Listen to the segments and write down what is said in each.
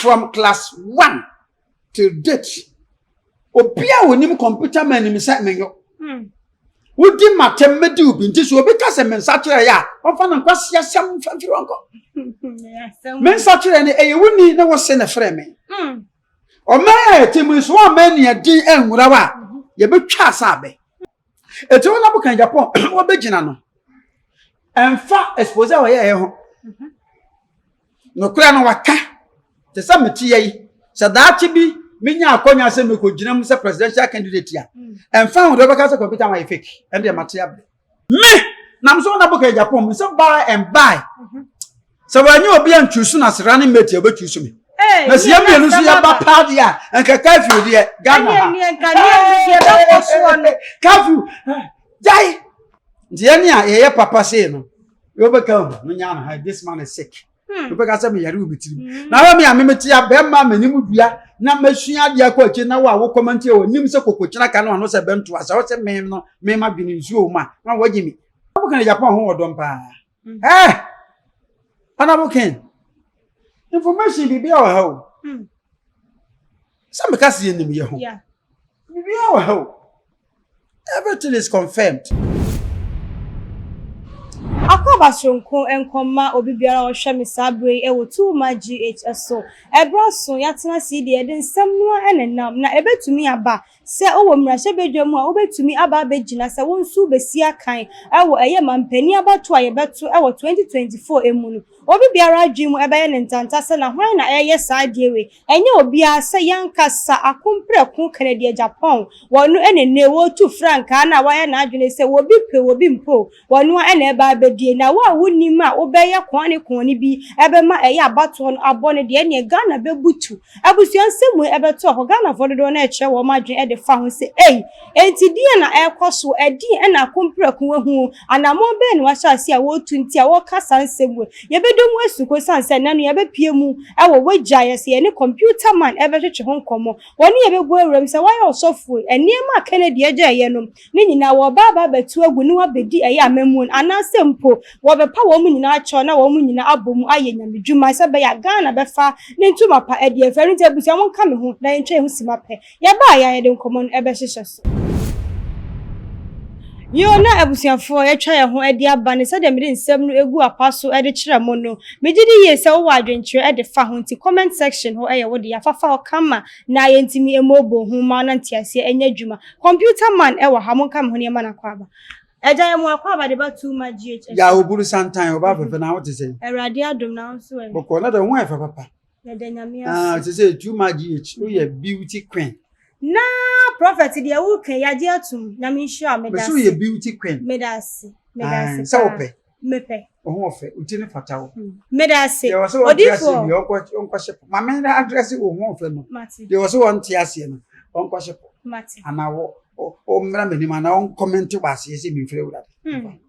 From class one till date, obi a onim computer man nim sɛ menyɔ. Wodi matam mɛdi obi nti so obi ka sɛ me nsa kyerɛ yɛ a, ɔmfa no nkwasi asɛm mfa mfiri wɔn kɔ. Me nsa kyerɛ no, ɛyɛ wo ni na wɔse na frɛ me. Ɔman a yɛte mu yi so wɔamma aniɛden anwura wo a, yɛbɛtwa asa abɛ. Eti wɔn abo kan Japan wɔbɛgyina no. Ɛmfa expose a wɔyɛɛ ho. Nokorɛ no waka te sɛ mete yɛ yi sɛ daakye bi menya akɔnya sɛ mekɔgyina mu sɛ presidential candidate a, ɛmfa ho deɛ wɔbɛka sɛ computer ma yɛ fake, ɛno deɛ mate abrɛ. Me nam so na boka Japan me sɛ by and by sɛ wɔanyɛ obi antwusu na sra ne mate a wobɛtwusu me na sɛ yɛn mmienu nso yɛba paa deɛ a, nka curfew deɛ Ghana ha curfew gyae. Nti yɛne a yɛyɛ papa sei no, yɛbɛka ho no nya no ha, this man is sick. Wobɛka sɛ meyare wɔ me tirim na wɔ me a memete a bɛrima m'anim dua na masua adeɛ akɔ akyi na wo a wokɔma nti a wɔnim sɛ kokokyena ka no ano sɛ bɛntoa sɛ wo sɛ me no mema dwene nsuo mu a na wɔgye me. Woka ne Japan ho wɔ dɔm paa. Eh, Honorable Ken, information biribiara wɔ ha o. Sɛ meka sɛ yɛnim yɛ ho biribiara wɔ ha o, everything is confirmed. Akɔaba soronko nkɔma obi biara a ɔhwɛ me saa bere yi wɔ Tuuma GH so. Ɛberɛ so yɛatena ase yi deɛ, yɛde nsɛm no ara nenam na ɛbɛtumi aba sɛ wowɔ mmarahyɛbadwa mu a, wobɛtumi aba abɛgyina sɛ wo nso wobɛsi akan wɔ ɛyɛ mampanin abatoɔ a yɛbɛto wɔ 2024 mu no. Obi biara adwene mu ɛbɛyɛ ne ntanta sɛ na hwan na ɛreyɛ saa adeɛ wei. Ɛnyɛ obiara sɛ yɛankasa Akomprɛko Kennedy Agyapong. Wɔno na nnɛ wɔretu frankaa no a wayɛ n'adwene sɛ wɔbi pɛ wɔbi mpo, wɔno ara na ɛreba abɛdie. Na wo a wonnim a wobɛyɛ kɔɔne kɔɔne bi ɛbɛma ɛyɛ abatoɔ no abɔ no deɛ, ɛneɛ Ghana bɛbutu. Abusua nsɛm wei ɛbɛtɔ hɔ, Ghanafoɔ dodoɔ no ɛrekyerɛ wɔn adwene de fa ho sɛ ei, enti deɛn na ɛrekɔ so, ɛdeɛn na Akomprɛko ahu, anammɔn bɛn na wahyɛ aseɛ a wɔretu nti a wɔreka saa nsɛm wei. Yɛbɛdɔ mu asu kɔ esiane sɛ nnɛ no yɛbɛpue mu wɔ wagya yɛ sɛ yɛne computer man ɛbɛtwetwe ho nkɔmmɔ. Wɔne yɛbɛbu awuram sɛ wayɛ ɔsɔfoɔ yi, nneɛma a Kennedy agyaeɛ no ne nyinaa wɔreba aba abɛto agu ne wɔabɛdi ɛyɛ amammuo no anaasɛ mpo wɔbɛpa wɔn nyinaa kyɛw na wɔn nyinaa abɔ mu ayɛ nyamedwuma sɛ ɛbɛyɛ a Ghana bɛfa ne ntoma pa adi afiri. Ɛno nti abusua monka me ho na yɛntwa yɛn ho simma pɛ. Yɛbaeɛ a yɛde nkɔmmɔ no ɛbɛhyehyɛ so. Yoo, na abusuafoɔ yɛatwa yɛn ho de aba ne sɛdeɛ mede nsɛm no gu apa so de kyerɛ mo no. Megye di yie sɛ wowɔ adwenkyerɛ de fa ho nti comment section hɔ yɛ wo dea. Fa fa hɔ kama na yɛntumi mmɔɔbɔ ho ma na nteaseɛ nyɛ adwuma. Computer man wɔ ha, monka me ho na yɛmma no akwaaba. Agya yɛ mo akwaaba de ba too much GH so. Yaa oburu santan ɔbaa fɛfɛ na wo te sɛn? Awurade adom na wo nso ɛ? Bɔkɔɔ na dɛ wo ho ayɛ fɛ papa. Yɛda Nyame Ah, ase. te sɛ too much GH, woyɛ beauty queen. Na prophet deɛ woka yi yɛagye atom. Nyame nhyira wo, meda Mese woyɛ ase. beauty queen. Meda ase. Meda Ah, ase sɛ paa. wopɛ. Mepɛ. Wo ho ɔfɛ, wo ti no fata wo. Meda ase. Deɛ wɔ sɛ wɔnte aseɛ Odiyifoɔ. bi, ɔnkɔhyɛ po. Ma me address wo ho ɔfɛ no. Mate. Deɛ wɔ sɛ wɔnte aseɛ no, ɔnkɔhyɛ po. Mate. Anaa wɔ ɔmmra m'anim anaa ɔnkɔmɛnte wɔ aseɛ sɛ memfiri Awurade.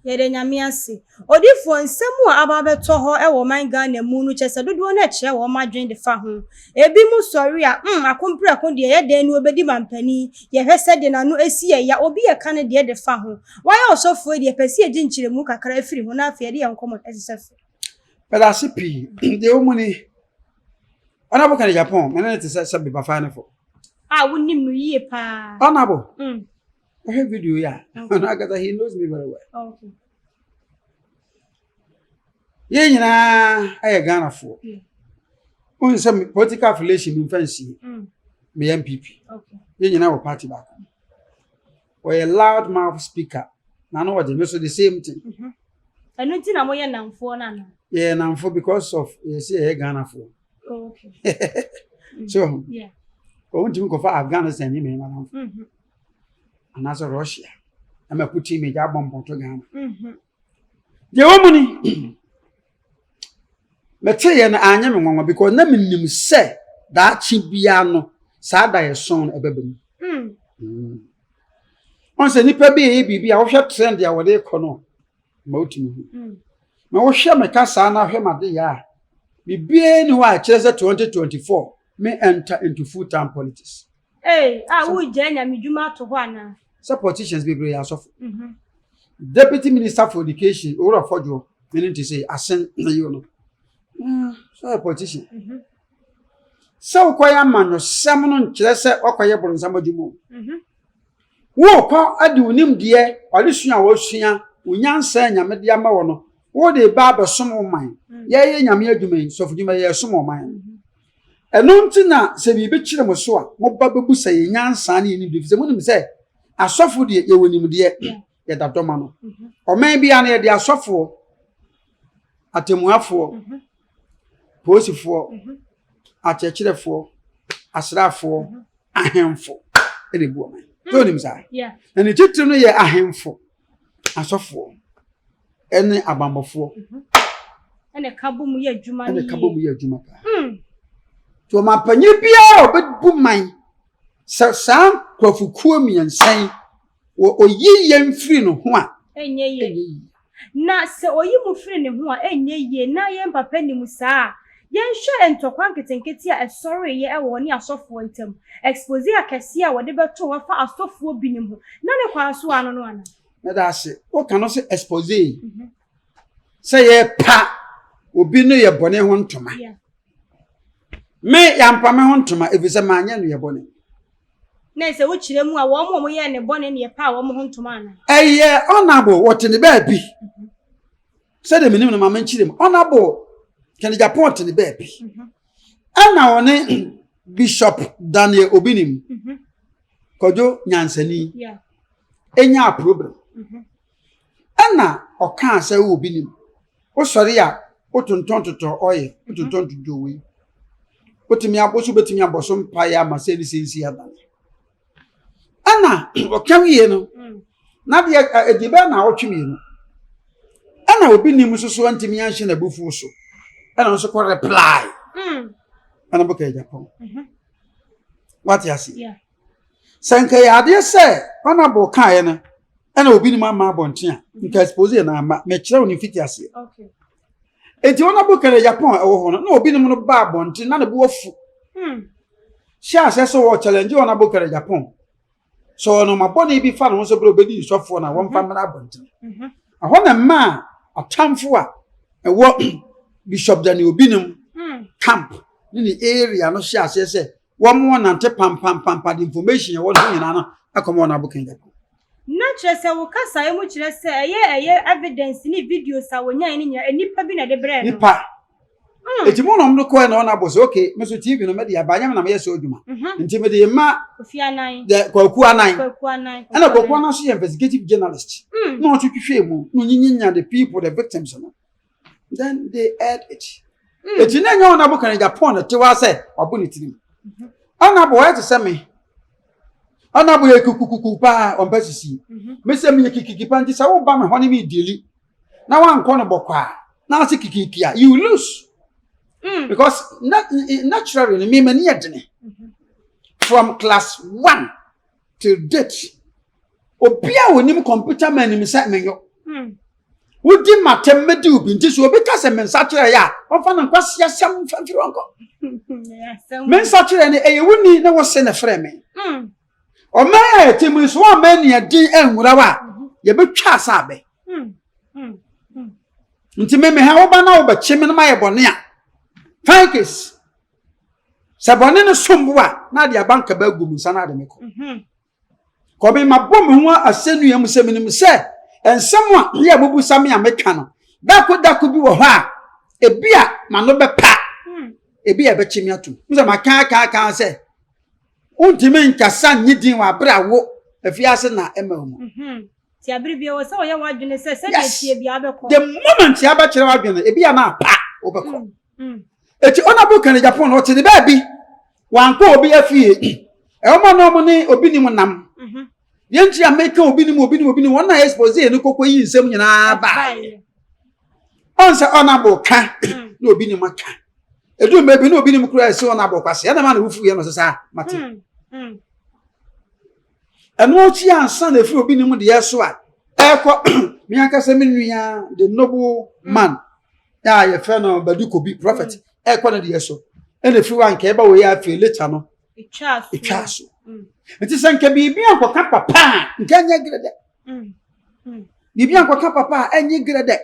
Yɛda Nyame ase. Odifoɔ, nsɛm a aba abɛtɔ hɔ wɔ ɔman Ghana mu no kyerɛ sɛ dodoɔ no ɛkyerɛ wɔn adwene de fa ho. Ebi mo sɔre a, akomprɛko deɛ ɛyɛ dɛn na ɔbɛdi mampanin, yɛhwɛ sɛdeɛ n'ano ɛsi yɛ ya, obi ɛka ne deɛ de fa ho. Wayɛ ɔsɔfoɔ yi deɛ yɛpɛ sɛ yɛgye nkyerɛmu kakra firi ho na afei yɛde yɛn nkɔmmɔ ɛhyehyɛ so. Meda ase pii. Deɛ ɛwɔ mu ni, Honourable Kennedy Agyapong, me ne no te sɛ sɛ bebafaa ne fo. A wonim no yie paa. Honourable. Ɔhwɛ video yi a, ɔno ankasa he knows me very well. Okay. Yɛn nyinaa yɛ Ghanafoɔ. Wohu sɛ political affiliation mi nfa nsie. Meyɛ NPP. Yɛn nyinaa wɔ party baako. Ɔyɛ loud mouth speaker. Na no ɔgye me so the same thing. Ɛno nti na moyɛ namfoɔ no anaa? Yɛyɛ namfo because of yɛsɛ yɛyɛ Ghanafoɔ. Oh, okay. So, wɔn ntumi nkɔfa Afghanistan ne mmarima namfo. Anaasɛ Russia. Ɛma Putin megya abɔ mpɔnto Ghana. Deɛ wɔ mu ni, meteeɛ no anyɛ me nwanwa because na menim sɛ daakye biara no saa da yɛ sɔn no ɛbɛba mu. Ɔn sɛ nipa bi yɛ biribi a wohwɛ trend a wɔde kɔ no ma wotumi hu. Na wohwɛ me kasa na ahwɛ m'ade yɛ a, biribiara ni hɔ a ɛkyerɛ sɛ 2024 me enter into full time politics. Ee, a wogyaa nyame dwuma ato hɔ anaa? Sɛ politicians bebree yɛ asɔfo. Deputy Minister for Education, Owura Fɔdwoɔ, mene nti sɛ asen na yi no. Sɛ yɛ politician. Sɛ wokɔyɛ amanyɔsɛm no nkyerɛ sɛ woakɔyɛ borɔnsam adwuma o. Worekɔ de wo nimdeɛ, w'adesua a woasua, wo nyansa a Nyame de ama wo no, wode reba abɛsom wo man. Yɛyɛ Nyame adwuma yi, sɔfodwuma yi, yɛresom ɔman no. Ɛno nti na sɛ biribi kyere mo so a, moba bɛbusa yɛn nyansa ne yɛn nimdeɛ, efisɛ monim sɛ asɔfo deɛ yɛwɔ nimdeɛ, yɛda dɔm ano. Ɔman biara no yɛde asɔfoɔ, atemmuafoɔ, polisifoɔ, akyerɛkyerɛfoɔ, asraafoɔ, ahemfo na ebu ɔman. Sɛ onim saa? Na ne titiri no yɛ ahemfo, asɔfoɔ, ɛne abanbɔfoɔ. Ɛna ɛka bɔ mu yɛ adwuma no yie. Ɛna ɛka bɔ mu yɛ adwuma paa. Nti ɔmanpanyin biara a ɔbɛbu man sɛ saa nkurɔfokuo mmiɛnsa yi wɔ oyi yɛn firi ne ho a, ɛnyɛ yie. Na sɛ oyi mo firi ne ho a, ɛnyɛ yie, na yɛn papa nim saa a, yɛnhwɛ ntɔkwa nketenkete a ɛsɔreeɛ wɔ ɔne asɔfoɔ ntam, expose akɛseɛ a wɔde bɛtoo hɔ fa asɔfoɔ binom ho, na ne kwan so ano no anaa? Meda ase. Woka no sɛ expose, sɛ yɛpa obi no yɛ bɔne ho ntoma. Me, yɛampa me ho ntoma, ɛfiri sɛ manyɛ no yɛ bɔne. Na sɛ wokyerɛ mu a, wɔn a wɔyɛɛ ne bɔne na yɛpaa wɔn ho ntoma anaa? Ɛyɛ honourable, wɔte ne baabi. Sɛdeɛ menim no ma menkyerɛ mu. Honourable Kennedy Agyapong te ne baabi. Ɛna ɔne Bishop Daniel Obinim, Kwadwo Nyansani, ɛnyaa problem. Ɛna ɔkaa sɛ wɔ Obinim, wosɔre a wotontɔn totɔ ɔyɛ, wotontɔn totɔ wei. Wotumi abɔ so wobɛtumi abɔ so mpaeɛ ama sɛ ne sɛ nsi aba. Ɛna ɔka wie no, na deɛ ɛdi bɛyɛ na ɔtwe mmienu. Ɛna obi nim nso so ntumi anhyɛ n'abufuo so. Ɛna nso kɔ reply. Ɛna bɛka Agyapong. Wate ase? Sɛ nka yɛ adeɛ sɛ honorable kaeɛ no, ɛna obi nim ama abɔnten a, nka expose na ama. Mekyerɛ wo ne mfiti aseɛ. Enti honorable Kennedy Agyapong ɛwɔ hɔ no, na obi nim no ba abɔnten na ne bo afu. Hyɛ aseɛ sɛ wɔ challenge honorable Kennedy Agyapong. Sɛ ɔnoma bɔne bi fa ne ho sɛ berɛ obɛdi nsɔfoɔ na wɔmfa mmra abɔnten. Ɛhɔ na mmaa atamfo a ɛwɔ Bishop Daniel Obinim camp ne ne area no hyɛ aseɛ sɛ wɔn nante pampampampa de information ɛwɔ no nyinaa no akɔma wɔn abo Kennedy Agyapong. Na kyerɛ sɛ wo kasaeɛ mu kyerɛ sɛ ɛyɛ ɛyɛ evidence ne videos a wɔnyaeɛ no nyinaa nnipa bi na ɛde brɛɛ no. Nipa. Eti mu na ɔmo de kɔɛ na ɔna abɔ sɛ okay me so TV no mede aba nyɛ me na meyɛ sɛ adwuma. Nti mede ma Kofi Anan. The Kwaku Anan. Kwaku Anan. Ɛna Kwaku Anan so yɛ investigative journalist. Na ɔso twehwɛ mu na onyinyinya the people the victims no. Then they aired it. Eti na nyɛ ɔna abɔ kan Japan na te hɔ sɛ wabɔ ne tirim. Ɔna abɔ ɔyɛ te sɛ me. Ɔna abɔ yɛ kukukuku paa ɔmpɛ sisi. Me sɛ meyɛ kikiki paa nti sɛ woba me hɔ ne me deali na wankɔ no bɔkɔ a na ase kikiki a you lose. Because naturally me m'ani yɛ dene. From class 1 till date obi a onim computer man nim sɛ menyɔ. Wodi matam mɛdi obi nti sɛ obi ka sɛ me nsa kyerɛ yɛ a ɔmfa no nkwasi asɛm mfa mfiri hɔ nkɔ. Me nsa kyerɛ no ɛyɛ wo ni na wose na frɛ me. Ɔman a yɛte mu yi so wɔamma aniɛden anwura wo a yɛbɛtwa asa abɛ. Nti me meha wo ba na wobɛkye me no mayɛ bɔne a fine case. Sɛ bɔne no som bo a na ade aba nkaba agu me nsa na ade me kɔ. Kɔmi mabɔ me ho asɛnnua mu sɛ menim sɛ nsɛm a yɛ a mobusa me a meka no dako dako bi wɔ hɔ a ebi a m'ano bɛpa ebi a ɛbɛkye me atom. Mo sɛ maka aka aka sɛ wontumi nkasa nye din wɔ abere a wo afiase na ɛma wo mu. Ti abere bi wɔ sɛ ɔyɛ w'adwene sɛ sɛdeɛ tie bi abɛkɔ. The moment abɛkyerɛ w'adwene ebi a na apa wobɛkɔ. Eti Honorable Kennedy Agyapong no ɔte ne baabi wankɔ obi afie ɛwɔ ma na ɔmo ne obi nim nam deɛ nti a meka obi nim obi nim obi nim wɔn na expose no kɔkɔ yi nsɛm nyinaa baeɛ ɔn sɛ Honorable ka na obi nim aka edu mmerɛ bi na obi nim kura ɛsɛ Honorable kwasi ɛna ma na wofu yɛ no sɛ saa mate ɛno akyi ansa na efiri obi nim deɛ so a ɛkɔ me ankasa me nua the noble man a yɛfrɛ no Badu Kobi prophet ɛkɔ no deɛ so ɛna efiri hɔ a nka ɛba wɔ yɛ afei later no etwa so nti sɛ nka biribi ankɔka papa a nka ɛnyɛ gerɛ dɛ biribi ankɔka papa a ɛnyɛ gerɛ dɛ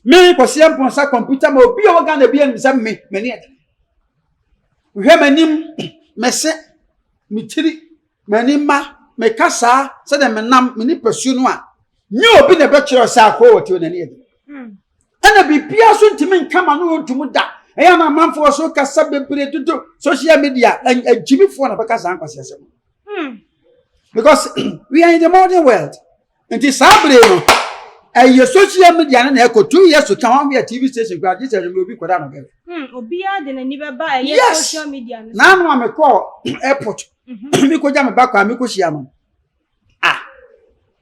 me Kwasi Amponsah kɔmputa ma obi a ɔwɔ Ghana bi anim sɛ me m'ani ɛdene. Hwɛ m'anim, mese, me tiri, m'ani ma, me kasaa, sɛdeɛ menam, me nipasu no a, nyɛ obi na ɛbɛkyerɛ sɛ akɔ wɔ tiri n'ani yɛ den. Ɛna biribiara so ntumi nka ma no ntumi da. Ɛyɛ na amanfoɔ so kasa bebree dodo social media agyimifoɔ na bɛka saa nkwasi asɛm. Because we are in the modern world. Nti saa bere no ɛyɛ social media no na ɛkɔ 2 years to come wɔn yɛ TV station kura gye sɛ ɛdwom obi kɔda no bɛrɛ. Obiara de n'ani bɛba ɛyɛ social media no. N'ano a mekɔ airport mi kɔ gya me ba kɔ a mi kɔ hyia no. Ah,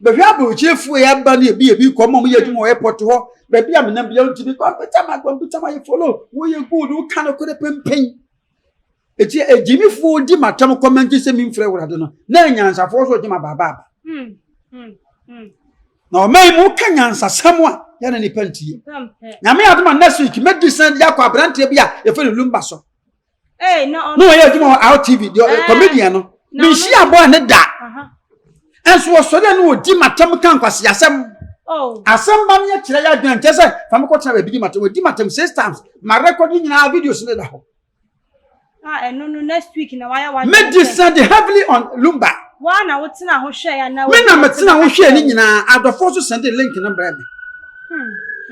bɛhwɛ aburokyerefoɔ yɛ aba ne ebi ebi kɔ ma ɔmo yɛ adwuma wɔ airport hɔ, baabi a menam bia ntumi kɔmputa ma kɔmputa ma yɛ follow, woyɛ good, woka no kore pempɛn. Eti egyimifoɔ di matam comment sɛ mimfrɛ Awurade no na anyansafoɔ so gye ma baabaaba. Na ɔman yi mu ka nyansasɛm a yɛne nipa ntie. Nyame adom a, next week mɛdi san de akɔ aberanteɛ bi a yɛfrɛ no Lumba so na ɔyɛ adwuma wɔ RTV deɛ, comedian no. Menhyia abɔ ne da ɛnso wɔsɔre a ne wɔdi matam ka nkwasi asɛm. Asɛm ba no yɛ kyerɛ yɛ adwene nkyɛ sɛ fa me kɔtena baabi di matam. Wɔdi matam six times, ma record nyinaa, videos ne da hɔ. Ah, ɛno no next week na wayɛ wa. Me descend heavily on Lumba. Wa na wotena ho hwɛ ya na. Me na metena ho hwɛ ne nyinaa, adɔfoɔ so send link no brɛ me.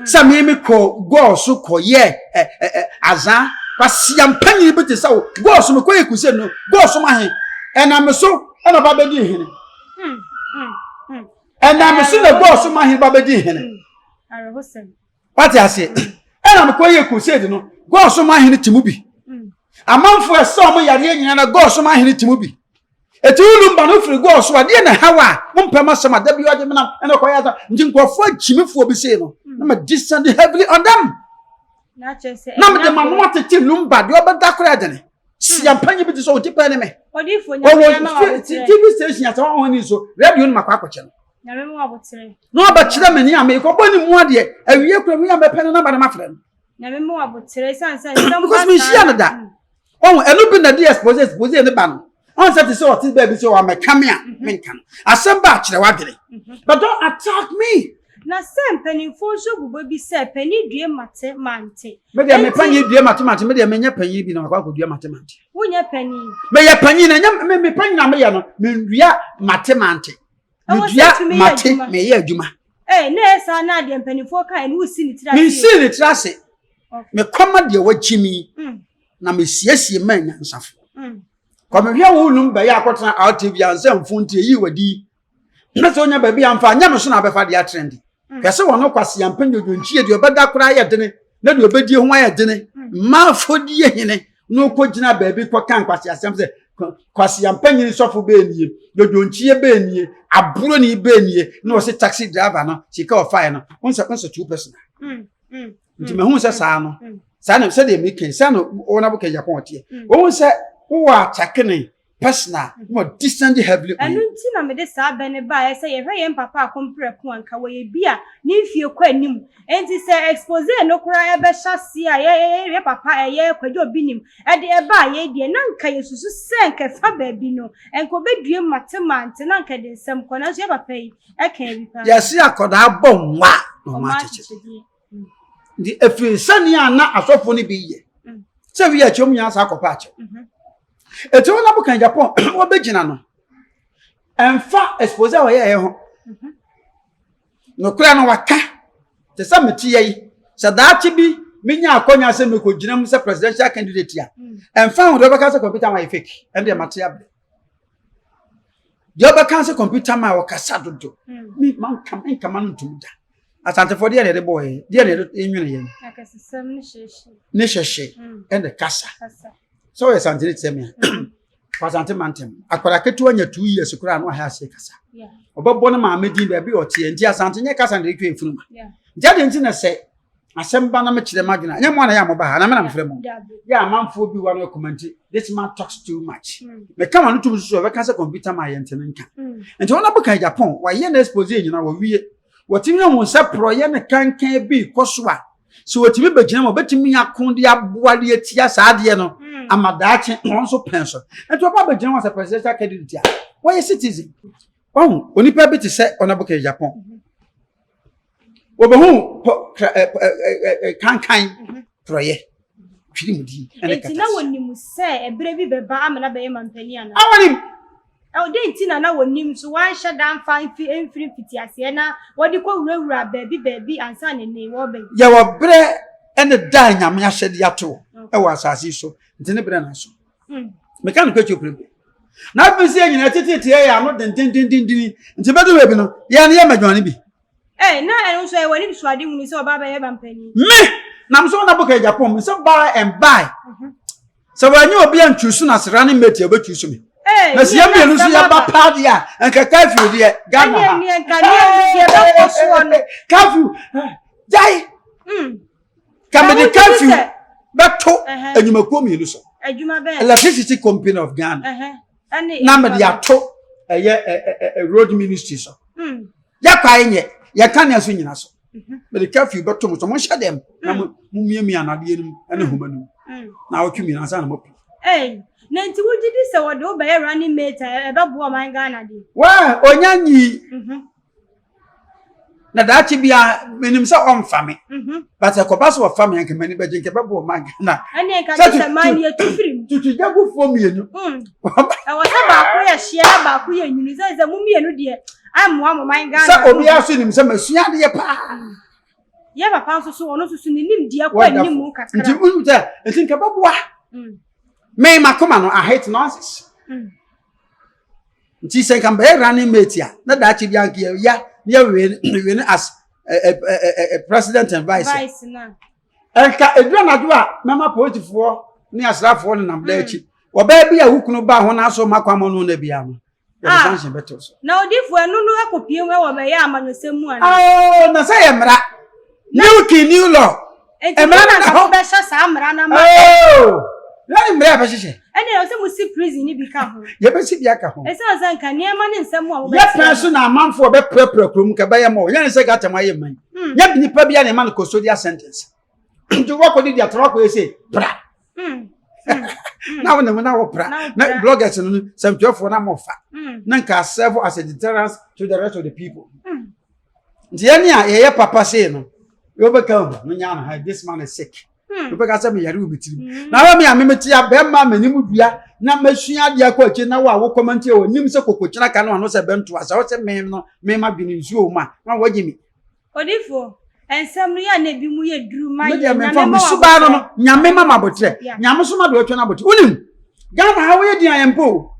Sɛ me me kɔ gɔɔ so kɔ yɛ ɛ ɛ ɛ azan kwasia mpanyin bi te sɛ wo gɔɔ so me kɔ yɛ kuse no gɔɔ so ma he ɛnam me so ɛna ba bɛdi hene. Ɛnam me so na gɔɔ so ma he ba bɛdi hene. Wate ase? Ɛna mekɔ yɛ crusade no, gɔɔ so ma ahene te mu bi. Amanfoɔ ɛsɛ ɔmo yareɛ nyinaa na gɔɔ so ma ahene te mu bi. Eti wo Lumba no firi gɔɔ so adeɛ na ɛhaw a mompɛ ma asɛm a da bi ɔgye menam ɛna kɔyɛ asa nti nkurɔfoɔ akyimifoɔ bi sei no na ma descend heavily on them. Na mede ma no atete Lumba deɛ ɔbɛda koraa dene. Sia mpanyin bi te sɛ ɔti pɛɛ ne me. Ɔwɔ TV station asɛ wɔn ani so radio no ma kɔ akɔkyɛ no. Na wabɛkyerɛ me nea mekɔbɔ ne mu adeɛ awie kura mi a mɛpɛ no namba no mafrɛ no because menhyia no da. Ɔho ɛno bi na de expose expose ne ba no. Ɔn sɛ te sɛ ɔte baabi sɛ wamɛka me a menka no asɛm ba akyerɛ w'adwene, but don't attack me. Na sɛ mpanimfoɔ nso bobɔ bi sɛ panin due mate mante. Me deɛ, me panyin due mate mante, me deɛ menyɛ panyin bi na makɔ akɔdua mate mante. Wonyɛ panyin. Meyɛ panyin na nyɛ me me panyin a meyɛ no, mendua mate mante. Medua mate, meyɛ adwuma. Ee, na ɛyɛ saa na adeɛ mpanimfoɔ ka ɛno wosi ne tiri ase. Mensi ne tiri ase. Mekɔma deɛ wagyi mi na mesiesie ma anyansafoɔ. Kɔmehwɛ wo num bɛyɛ akɔtena RTV ansa mfo nti eyi wadi na sɛ onya baabi amfa anyɛ me so na abɛfa deɛ atrɛnde. Hwɛ sɛ wɔn kwasi ampa nyodwonkyi deɛ ɔbɛda koraa yɛ dene na deɛ ɔbɛdie ho ayɛ dene mmaa afɔdie hene na ɔkɔ gyina baabi kɔka nkwasi asɛm sɛ kwasi ampa nyini sɔfo bɛɛ nie, dodonkyie bɛɛ nie, aburoni bɛɛ nie, na ɔsɛ taxi driver no sika ɔfaeɛ no nsɛ two person. Nti mehu sɛ saa no saa na sɛdeɛ meka sɛ no wɔn abɔkɛ Japan ɔteɛ wɔn sɛ wowɔ akyake personal na descend heavily on. Ɛno nti na mede saa bɛ ne baeɛ sɛ yɛhwɛ yɛn papa akomprɛko a nka wɔyɛ bi a ne mfie kɔ anim. Enti sɛ expose no koraa ɛbɛhyɛ aseɛ a yɛ yɛ papa ɛyɛ Kwadwo Obinim ɛde ɛbaa yɛ deɛ na nka yɛsusu sɛ nka ɛfa baabi no nka ɔbɛdue mate mante na nka ɛde nsɛm kɔ, nanso yɛ papa yi ɛka bi paa. Yɛse akɔdaa bɔ nwa na ɔma akyekye. Nti ɛfiri sɛnea na asɔfoɔ no bi yɛ sɛ wi akyɛ mu nyinaa saa kɔpɛ akyɛw. Ɛti wɔn abɔka Japan wɔbɛgyina no ɛmfa expose a wɔyɛɛ ho nokora no waka te sɛ mete yɛ yi sɛ daakye bi menya akɔnya sɛ mekɔgyina mu sɛ presidential candidate a, ɛmfa ho deɛ wɔbɛka sɛ computer ma yɛ fake. Ɛno deɛ mate abrɛ deɛ wɔbɛka sɛ computer ma wɔkasa dodo. Me manka nkama no ntom da. Asantefoɔ deɛ na yɛde bɔɔ yɛ deɛ na yɛde nwene yɛn ne hyɛhyɛ ɛna kasa sɛ ɔyɛ santene te sɛ me a Asante mantam akwadaa ketewa nya 2 years koraa no ahɛ aseɛ kasa ɔbɛbɔ no maame din baabi ɔteɛ. Nti Asante nyɛ kasa na de twa efunu ma. Nti adi nti na sɛ asɛm ba na mekyerɛ mu adwene nyɛ mo ana yɛ a moba ha na mena mefrɛ mo yɛ amanfoɔ bi wa no akoma. Nti this man talks too much. Meka ma no tum soso ɔbɛka sɛ computer ma yɛ ntene nka. Nti wɔn abɛka Japan wɔayɛ no expose nyina wɔwie wɔtumi ahu sɛ porɔyɛ ne kankan bi kɔ so a sɛ wɔtumi bɛgyina mu wɔbɛtumi ako de aboa de atia saa adeɛ no ama daakye wɔn nso pɛn so. Nti wɔba bɛgyina wɔn sɛ presidential candidate a wɔyɛ citizen. Wɔn onipa bi te sɛ ɔnabɔkɛ Japan wɔbɛhu kankan porɔyɛ. Atwere mu din ɛne Enti na katasia. wɔnim sɛ ɛberɛ bi bɛba ama no abɛyɛ mampanin anaa? Ah, wɔnim. Ɛwɔ dɛn nti na na wɔnim nso wɔanhyɛ da amfa mfi amfiri mfitiaseɛ na wɔde kɔwurawuraa baabi baabi ansa na ɛnnɛ yi wɔreba yi? Yɛwɔ berɛ ne da a Nyame ahyɛdeɛ ato wɔ asase yi so, nti ne berɛ na aso. Meka no kwakyi oprempe. Na afei sɛ yɛn nyinaa teteete yɛ ano dendendendenden nti bɛdu baabi no yɛn no yɛ mmadwane bi. Ee, na ɛno nso ɛwɔ ne suade hunu sɛ ɔba bɛyɛ bampanin. Me nam so na boka Japan me sɛ buy and buy. Sɛ wɔanyɛ obi antwi so na sra ne mate a obɛtwi so me. Ee, Na sɛ yɛn mmienu nso yɛba paa deɛ a nka curfew deɛ Ghana ha. Ɛneɛ nka nneɛ bɛkɔ soɔ no. Curfew gyae. Ka mede curfew bɛto adwumakuo mmienu so. Electricity Company of Ghana. Na mede ato ɛyɛ road ministry so. Yɛkwae nyɛ yɛn kanea so nyina so. Mede curfew bɛto mo so monhyɛ dɛm na mo miamia anadeɛ no mu ne nhoma no mu na awɔtwe mmienu ansa na moapu. Ei, na nti wogye di sɛ wɔde wo bɛyɛ running mate a ɛbɛboa ɔman Ghana deɛ? Wɛ, onya nyi. Na daakye bia menim sɛ ɔmfa me. But ɛkɔba sɛ ɔfa me anka m'ani bɛgye nka ɛbɛboa ɔman Ghana. Ɛne nka gye sɛ man yɛtu firi mu. Tutugyagufoɔ mmienu. Ɛwɔ sɛ baako yɛ hyeɛ na baako yɛ nwunu sɛ sɛ mo mmienu deɛ ammoa mo man Ghana. Sɛ obiara so nim sɛ masua adeɛ paa. Yɛ papa nso so ɔno nso so ne nimdeɛ kɔ anim kakra. Nti wonim sɛ nti nka bɛboa. Me makoma no I hate nonsense. Nti sɛ nka mbɛyɛ running mate a na daakye bi anka yɛ ya na yɛ win as a president and vice. Vice na. Nka eduru anadwo a mɛma polisifoɔ ne asraafoɔ nenam daa akyi. Ɔbaa bi a wo kunu baa ho n'aso ma kwan ma no na bia no. Yɛde Ah. sanction bɛto so. Na odifo ɛno no ɛkɔpie mu ɛwɔ bɛyɛ amanyɔsɛm mu anaa? Oh, na sɛ yɛ mmara. New king, new law. Enti Mmara mo na no da nka hɔ. mobɛhyɛ saa mmara no ama. Oh, na ne mmara a yɛbɛhyehyɛ. Ɛnna ɛwɔ sɛ mosi prison no bi ka ho. Yɛbɛsi bi aka ho. Ɛsiane sɛ nka nneɛma ne nsɛm a Yɛ mobɛteɛ pɛn no. so na amanfoɔ bɛprapra kurom nka ɛbɛyɛ ma wɔn. Yɛne sɛ Gatam ayɛ mman. Nyɛ nipa bi a na ɛma no custodial sentence. Nti wɔkɔde di atoro akɔyɛ sɛ pra. Na wo ne mu na wɔpra. Na bloggers no sɛmtwerɛfoɔ na mɔfa. Na nka serve as a deterrence to the rest of the people. Nti yɛne a yɛyɛ papa sei no, yɛbɛka ho no nya no ha this man is sick. Wobɛka sɛ meyare wɔ me tirim. Na wɔ me a memete a bɛrima m'anim dua na masua adeɛ akɔ akyi na wo a wokɔma nti a wɔnim sɛ kokokyena ka no ano sɛ bɛnto a sɛ wo sɛ me no mema dwene nsuo wɔ mu a na wɔgye me. Odifo, nsɛm no yɛ a na ebi mu yɛ duru ma Me yɛn. deɛ Nyame memfa ma me subaa no no w'aboterɛ. Nyame ma m'aboterɛ. Yeah. Nyame so ma deɛ ɔtwa no aboterɛ. Wonim Ghana ha woyɛ din a yɛmpɛ o.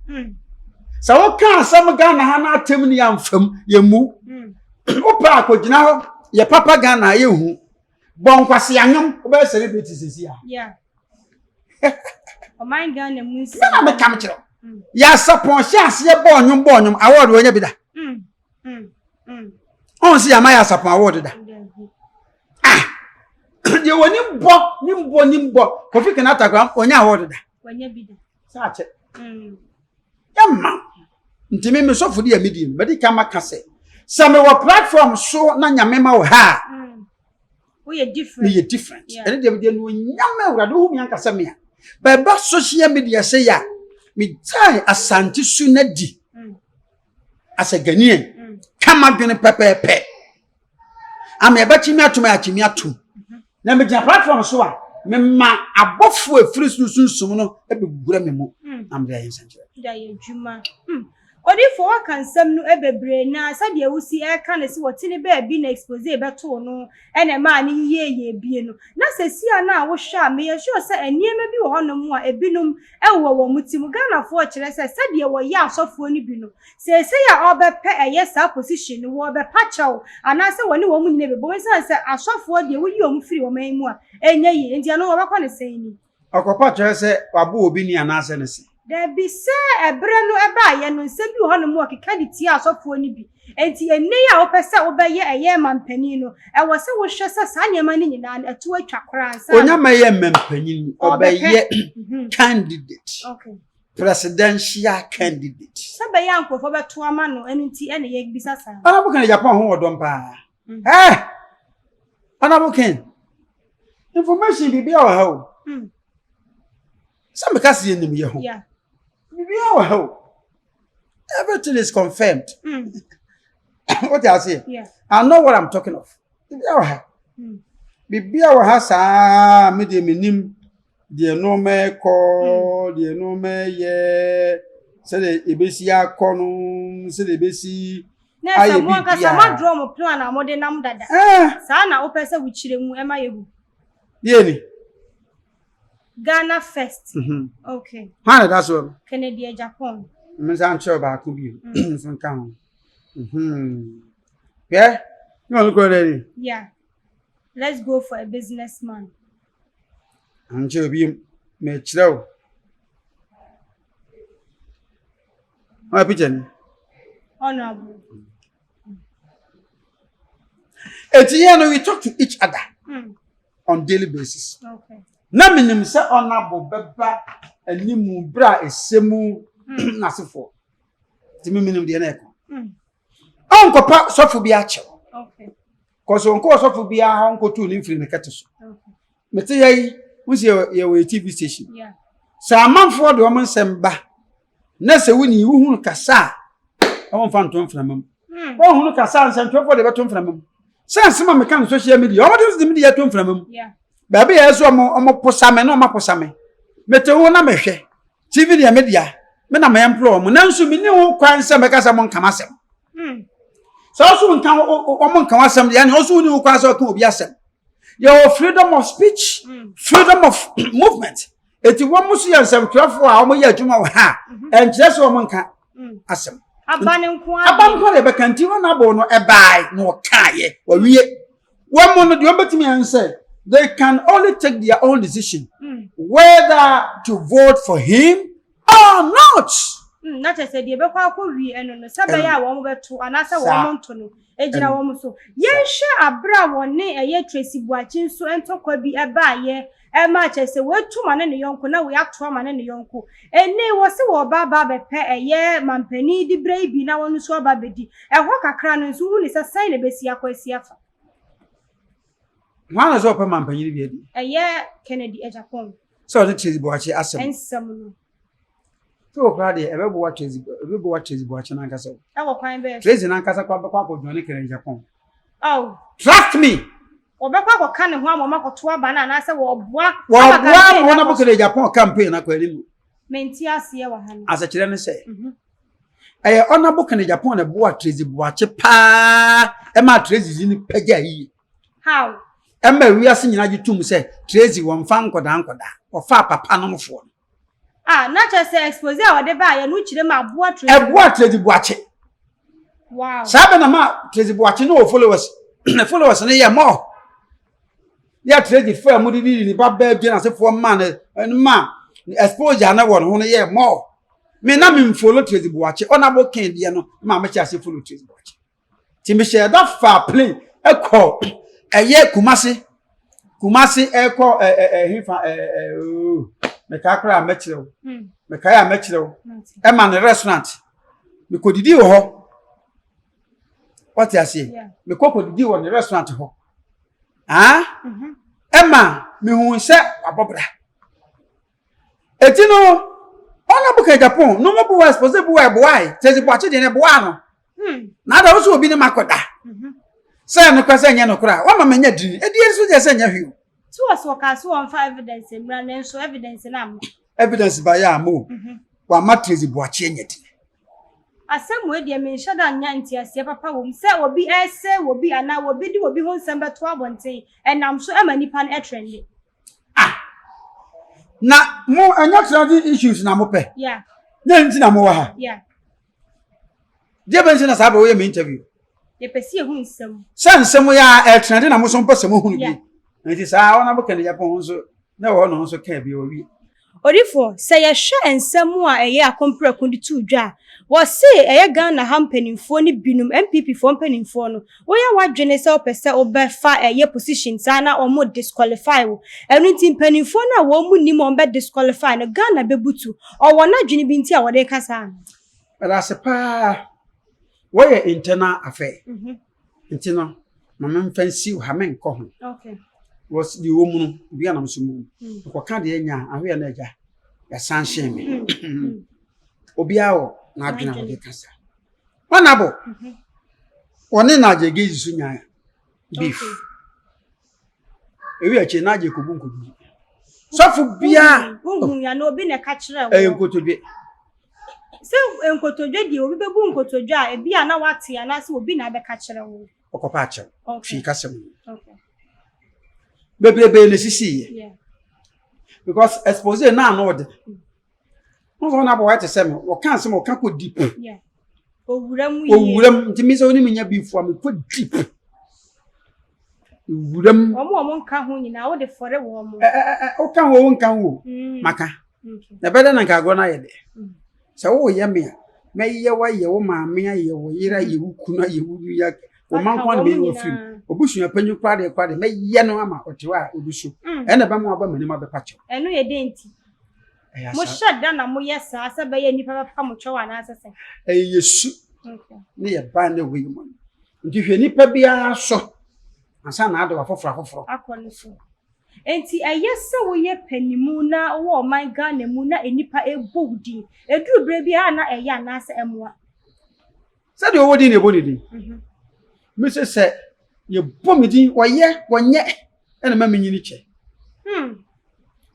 Sɛ woka asɛm Ghana ha na atɛm ni amfam yɛmmu. Wopɛ a kɔgyina hɔ yɛ papa Ghana a yɛnhu. Bɔ nkwasea nnwom wobɛyɛ celebrity sisi a. Yeah. Ɔman Ghana mu nsɛm. Na meka me kyerɛ. Yɛ asapɔn hyɛ aseɛ bɔɔ nnwom bɔɔ nnwom award wɔnya bi da. Ɔn sɛ yɛama yɛ asapɔn award da. Ah! Deɛ wɔni bɔ ne mbɔ ne mbɔ Kofi Kinaata koraa ɔnya award da. Wɔnya bi da. Sɛ akyɛ. Yɛmma. Nti me mesɔfo de a medie no mɛde ka maka sɛ sɛ mewɔ platform so na Nyame ma wɔ ha a Woyɛ different. Meyɛ different. Ɛne deɛ mede no nyame awurade wohu me ankasa me a bɛba social media sɛ yɛ a megyae Asante su no adi as a Ghanaian ka m'adwene pɛpɛɛpɛ ama ɛbɛkye me atom a akye me atom na megyina platform so a mema abɔfoɔ a ɛfiri soro sunsum no bɛwura me mu na mede ayɛ nsɛnkyerɛ. De ayɛ adwuma. Odifo waka nsɛm no bebree na sɛdeɛ wosi ɛka no sɛ wɔte ne baabi na expose bɛtoo no ɛna ɛmaa no yieyie bie no na sɛsi a na wohwɛ a meyɛ sure sɛ nneɛma bi wɔ hɔnom a ebinom ɛwɔ wɔn ti mu. Ghanafoɔ kyerɛ sɛ sɛdeɛ wɔyɛ asɔfoɔ no bi no seesei a ɔbɛpɛ ɛyɛ saa position no wɔbɛpa kyɛw anaasɛ wɔne wɔn nyina bɛbɔ ɛsiane sɛ asɔfoɔ deɛ woyi wɔn firi wɔn man mu a ɛnyɛ yie nti ɛno wɔbɛkɔ ne sɛn ni. Ɔkɔpa kyerɛ sɛ wabɔ obi ni anaasɛ ne se. Dabi sɛ ɛberɛ no ɛbaayɛ no nsɛm bi wɔ hɔnom a ɔkeka de tia asɔfoɔ no bi. Enti ɛnnɛ yi a wopɛ sɛ wobɛyɛ ɛyɛ mampanin no, ɛwɔ sɛ wohwɛ sɛ saa nneɛma no nyinaa no ɛto atwa koraa ansa na. Onya mɛyɛ mampanin, ɔbɛyɛ candidate. Okay. Presidential candidate. Sɛ bɛyɛ a nkurɔfoɔ bɛto ama no, ɛno nti ɛna yɛbisa saa. Honorable Ken Japan ho wɔ dɔm paa. Eh! Honorable Ken, information biribi a wɔ ha o. Sɛ meka sɛ yɛnim yɛ ho. Biribi a wɔ ha o. Everything is confirmed. What you say? I know what I'm talking of. Biribi a wɔ ha. Biribi a wɔ ha saa me deɛ menim. Deɛ nneɛma ɛkɔ, deɛ nneɛma ɛyɛ, sɛdeɛ ebesi akɔ no, sɛdeɛ ebesi Na ayɛ sɛ mo ankasa biribiara. moadrɔ mo plan a mode nam dada. Eh, Saa na wopɛ sɛ wokyerɛ mu ɛma yɛhu. Deɛ ni. Ghana first. Okay. Hwan na ɛda soɔ no? Kennedy Agyapong. Me nsa nkyerɛ baako bio nso nka ho. Hwɛ, ne ɔno kura dɛ ni. Yeah. Let's go for a businessman. Nkyerɛ bi mekyerɛ wo. Ɔyɛ picture ni. Honorable. Eti yɛn no we talk to each other on daily basis. Okay. Na menim sɛ honorable bɛba animu berɛ a ɛsɛ mu n'asefoɔ. Nti me menim deɛ na ɛkɔ. Ɔnkɔpa sɔfo bi akyɛw. Okay. Kɔsɔ nkɔ ɔsɔfo biara hɔ nkɔtu ne mfiri ne kɛte so. Okay. Mete yɛ yi, wo si yɛwɔ yɛ TV station. Yeah. Sɛ amanfoɔ de wɔn nsɛm ba na sɛ woni wohunu kasa a, wɔmfa nto mframa mu. Wɔhunu kasa a nsɛntwerɛfoɔ de bɛto mframa mu. Sɛ nsɛm a meka no social media, wɔn de de media to mframa mu. Yeah. Baabi yɛ sɛ ɔmo ɔmo posa me na ɔmo aposa me. Mete ho na mehwɛ. TV deɛ me dea, me na mɛ employ ɔmo. Nanso me ni ho kwan sɛ mɛka sɛ mo nka m'asɛm. Sɛ ɔso nka ɔmo nka w'asɛm deɛ, ɛne ɔso ni ho kwan sɛ ɔka obi asɛm. Yɛwɔ freedom of speech, freedom of movement. Eti wɔn nso yɛ nsɛmtwerɛfoɔ a wɔyɛ adwuma wɔ ha a, ɛnkyerɛ sɛ wɔn nka asɛm. Aba ne nko ara. Aba nko ara yɛbɛka nti wɔn abo no ɛbae na ɔkaeɛ wɔwie. Wɔn mu no deɛ wɔbɛtumi ayɛ sɛ they can only take their own decision whether to vote for him or not. Na kyerɛ sɛ deɛ ɛbɛkɔ akɔ wie ɛno no sɛ bɛyɛ a wɔn bɛto anaasɛ wɔn nto no egyina wɔn so. Yɛnhwɛ abere a wɔne ɛyɛ Tracy Boakye nso ntɔkwa bi ɛbaayɛ ɛma kyerɛ sɛ wɔatu ma ne ne yɔnko na wɔato ama ne ne yɔnko. Ene wɔsi wɔ ɔba aba abɛpɛ ɛyɛ mampanin di bere yi bi na wɔn nso aba abɛdi. Ɛhɔ kakra no nso hu ne sɛ sɛn na ebesi akɔ asi afa. Wɔn na sɛ ɔpɛ mampanyin bi adi. Ɛyɛ Kennedy Agyapong. Sɛ ɔne Tracy Boakye asɛm. Nsɛm no. Sɛ wɔ koraa deɛ ɛbɛboa Tracy, ɛbɛboa Tracy Boakye n'ankasa o. Ɛwɔ kwan bɛɛ so. Tracy n'ankasa kɔ abɛkɔ akɔdwane ne Kennedy Agyapong. Oh. Trust me. Wɔbɛkɔ akɔka ne ho ama wɔn akɔto aba no anaasɛ wɔboa. Wɔboa ama wɔn abɔ Kennedy Agyapong campaign akɔ anim. Mente aseɛ wɔ ha no. Asɛkyerɛ ne sɛ. Ɛyɛ Honorable Kennedy Agyapong na ɛboa Tracy Boakye paa ɛma Tracy yi ne pagya yie. How? Ɛma wiase nyinaa gye tum sɛ Tracy wɔmfa nkɔdaa nkɔdaa ɔfa papa nomfoɔ no. Ah, na kyerɛ sɛ expose a wɔde baayɛ no kyerɛ mu aboa Tracy. Ɛboa Tracy Boakye. Wow. Saa bɛ na ma Tracy Boakye no wɔ followers. Followers no yɛ more. Yɛ Tracy fɛ mu de di ne ba bɛɛ gyina asefoɔ ma ne ma exposure na wɔ ne ho no yɛ more. Me na me follow Tracy Boakye. Ɔna ken deɛ no ma me kyɛ ase follow Tracy Boakye. Ti me hyɛ da fa plane ɛkɔ ɛyɛ Kumasi. Kumasi ɛkɔ ɛ ɛ ɛhefa ɛ ɛ ooo. Mekae koraa a mɛkyerɛ wo. Mekae a mɛkyerɛ wo. Ɛma ne restaurant. Mekɔdidi wɔ hɔ. Wɔte aseɛ. Mekɔ kɔdidi wɔ ne restaurant hɔ. Ah? Ɛma mehu sɛ wabɔ bra. Eti no, ɔno bo ka Japan, no mo bo wɔ expose bo wɔ ɛboae. Sɛ ɛsi boakye deɛ no ɛboa no. Na ada wo sɛ obi ne makɔda. Sɛ ɛno kora sɛ ɛnyɛ no kora, wama manya dini. Ɛdeɛ nso deɛ sɛ ɛnyɛ hwee o. Tí wɔ so ɔka so wɔmfa evidence mmra nanso evidence no amma. Evidence ba yɛ ama o. Wama Tracy Boakye anya dini. Asɛm wei deɛ menhyɛ da nnya nteaseɛ papa wɔ mu sɛ obi ɛresɛe obi anaa obi de obi ho nsɛm bɛto abɔnten ɛnam so ɛma nipa no ɛtrɛnde. Ah! Na mo ɛnyɛ trending issues na mo pɛ. Yeah. Na nti na mo wɔ ha. Yeah. Deɛ bɛ nti na saa bɛ woyɛ me interview. Yɛpɛ sɛ yɛhu nsɛm. Sɛ nsɛm yɛ a ɛtrɛnde na mo nso mpɛ sɛ mo hunu bi. Nti saa wɔn abɔ Kennedy Agyapong nso na ɛwɔ hɔ na ɔno nso kaa bi wɔ wie. Odifoɔ, sɛ yɛhwɛ nsɛm a ɛyɛ akomprɛko de too dwa a, wɔse ɛyɛ Ghana ha mpanimfoɔ no binom, NPP foɔ mpanimfoɔ no, woyɛ w'adwene sɛ wopɛ sɛ wobɛfa ɛyɛ position saa na wɔn disqualify wo. Ɛno nti mpanimfoɔ no a wɔn nim wɔn bɛ disqualify no, Ghana bɛbutu. Ɔwɔ n'adwene bi nti a wɔde ka saa no. Ɛda ase paa. Wɔyɛ internal affair. Nti no, ma memfa nsi ha menkɔ ho. Okay. Wɔs deɛ wɔ mu no, obi anam so mu. Nkɔka deɛ nya ahwɛ na agya yɛsan hyɛn me. Obiara wɔ n'adwene a wɔde kasa. Honorable, wɔne Nigel Gaisie so nya beef. Ewi akyi Nigel kobu nkobu. Sɔfo biara. Wohu ya na obi na ɛka kyerɛ wo. Ɛyɛ nkotodwe. Sɛ nkotodwe deɛ obi bɛbu nkotodwe a ebi a na wate anaasɛ obi na abɛka kyerɛ wo. Ɔkɔpa akyɛw. Twi kasa mu. Bebrebe na esisi yɛ. Because expose na ano ɔde. Wɔn sɛ wɔn abɔ wɔayɛ te sɛ me. Wɔka asɛm wɔka kɔ deep. Owura mu yie. Owura mu nti mi sɛ wɔn mi nya beef a mi kɔ deep. Owura mu. Wɔn a wɔn nka ho nyinaa wɔde fɔre wɔn. Ɛ ɛ ɛ ɔka ho wɔn nka ho. Mm. Maka. Na ɛbɛdɛ na nka agorɔ no ayɛ dɛ. Mm. Sɛ wɔyɛ me a mɛyɛ wo ayɛ wo maame ayɛ wo yere ayɛ wo kunu ayɛ wo nua wo ma nko na mɛyi wo afiri mu. Obusua panyin koraa deɛ koraa deɛ mɛyɛ no ama ɔte hɔ a obi so. Mm. Ɛna ɛbɛma waba m'anim abɛpa kyɛw. Ɛno yɛ dɛn nti? Mohyɛ da na moyɛ saa sɛ ɛbɛyɛ nnipa bɛpa mo kyɛw anaasɛ sɛ? Ɛyɛ yɛ su ne yɛ ban ne wei mu. Nti hwɛ nipa biara so ansa na ade wafoforɔ afoforɔ. Akɔ ne so. Nti ɛyɛ sɛ woyɛ panimu na wowɔ ɔman Ghana mu na nnipa ɛbɔ wo din. Ɛduru berɛ bi a na ɛyɛ anaasɛ ɛmmoa? Sɛdeɛ ɔwɔ din na ɛbɔ ne din. Mese sɛ yɛbɔ me din wɔyɛ wɔnyɛ ɛna ma menyini kyɛ. Hmm.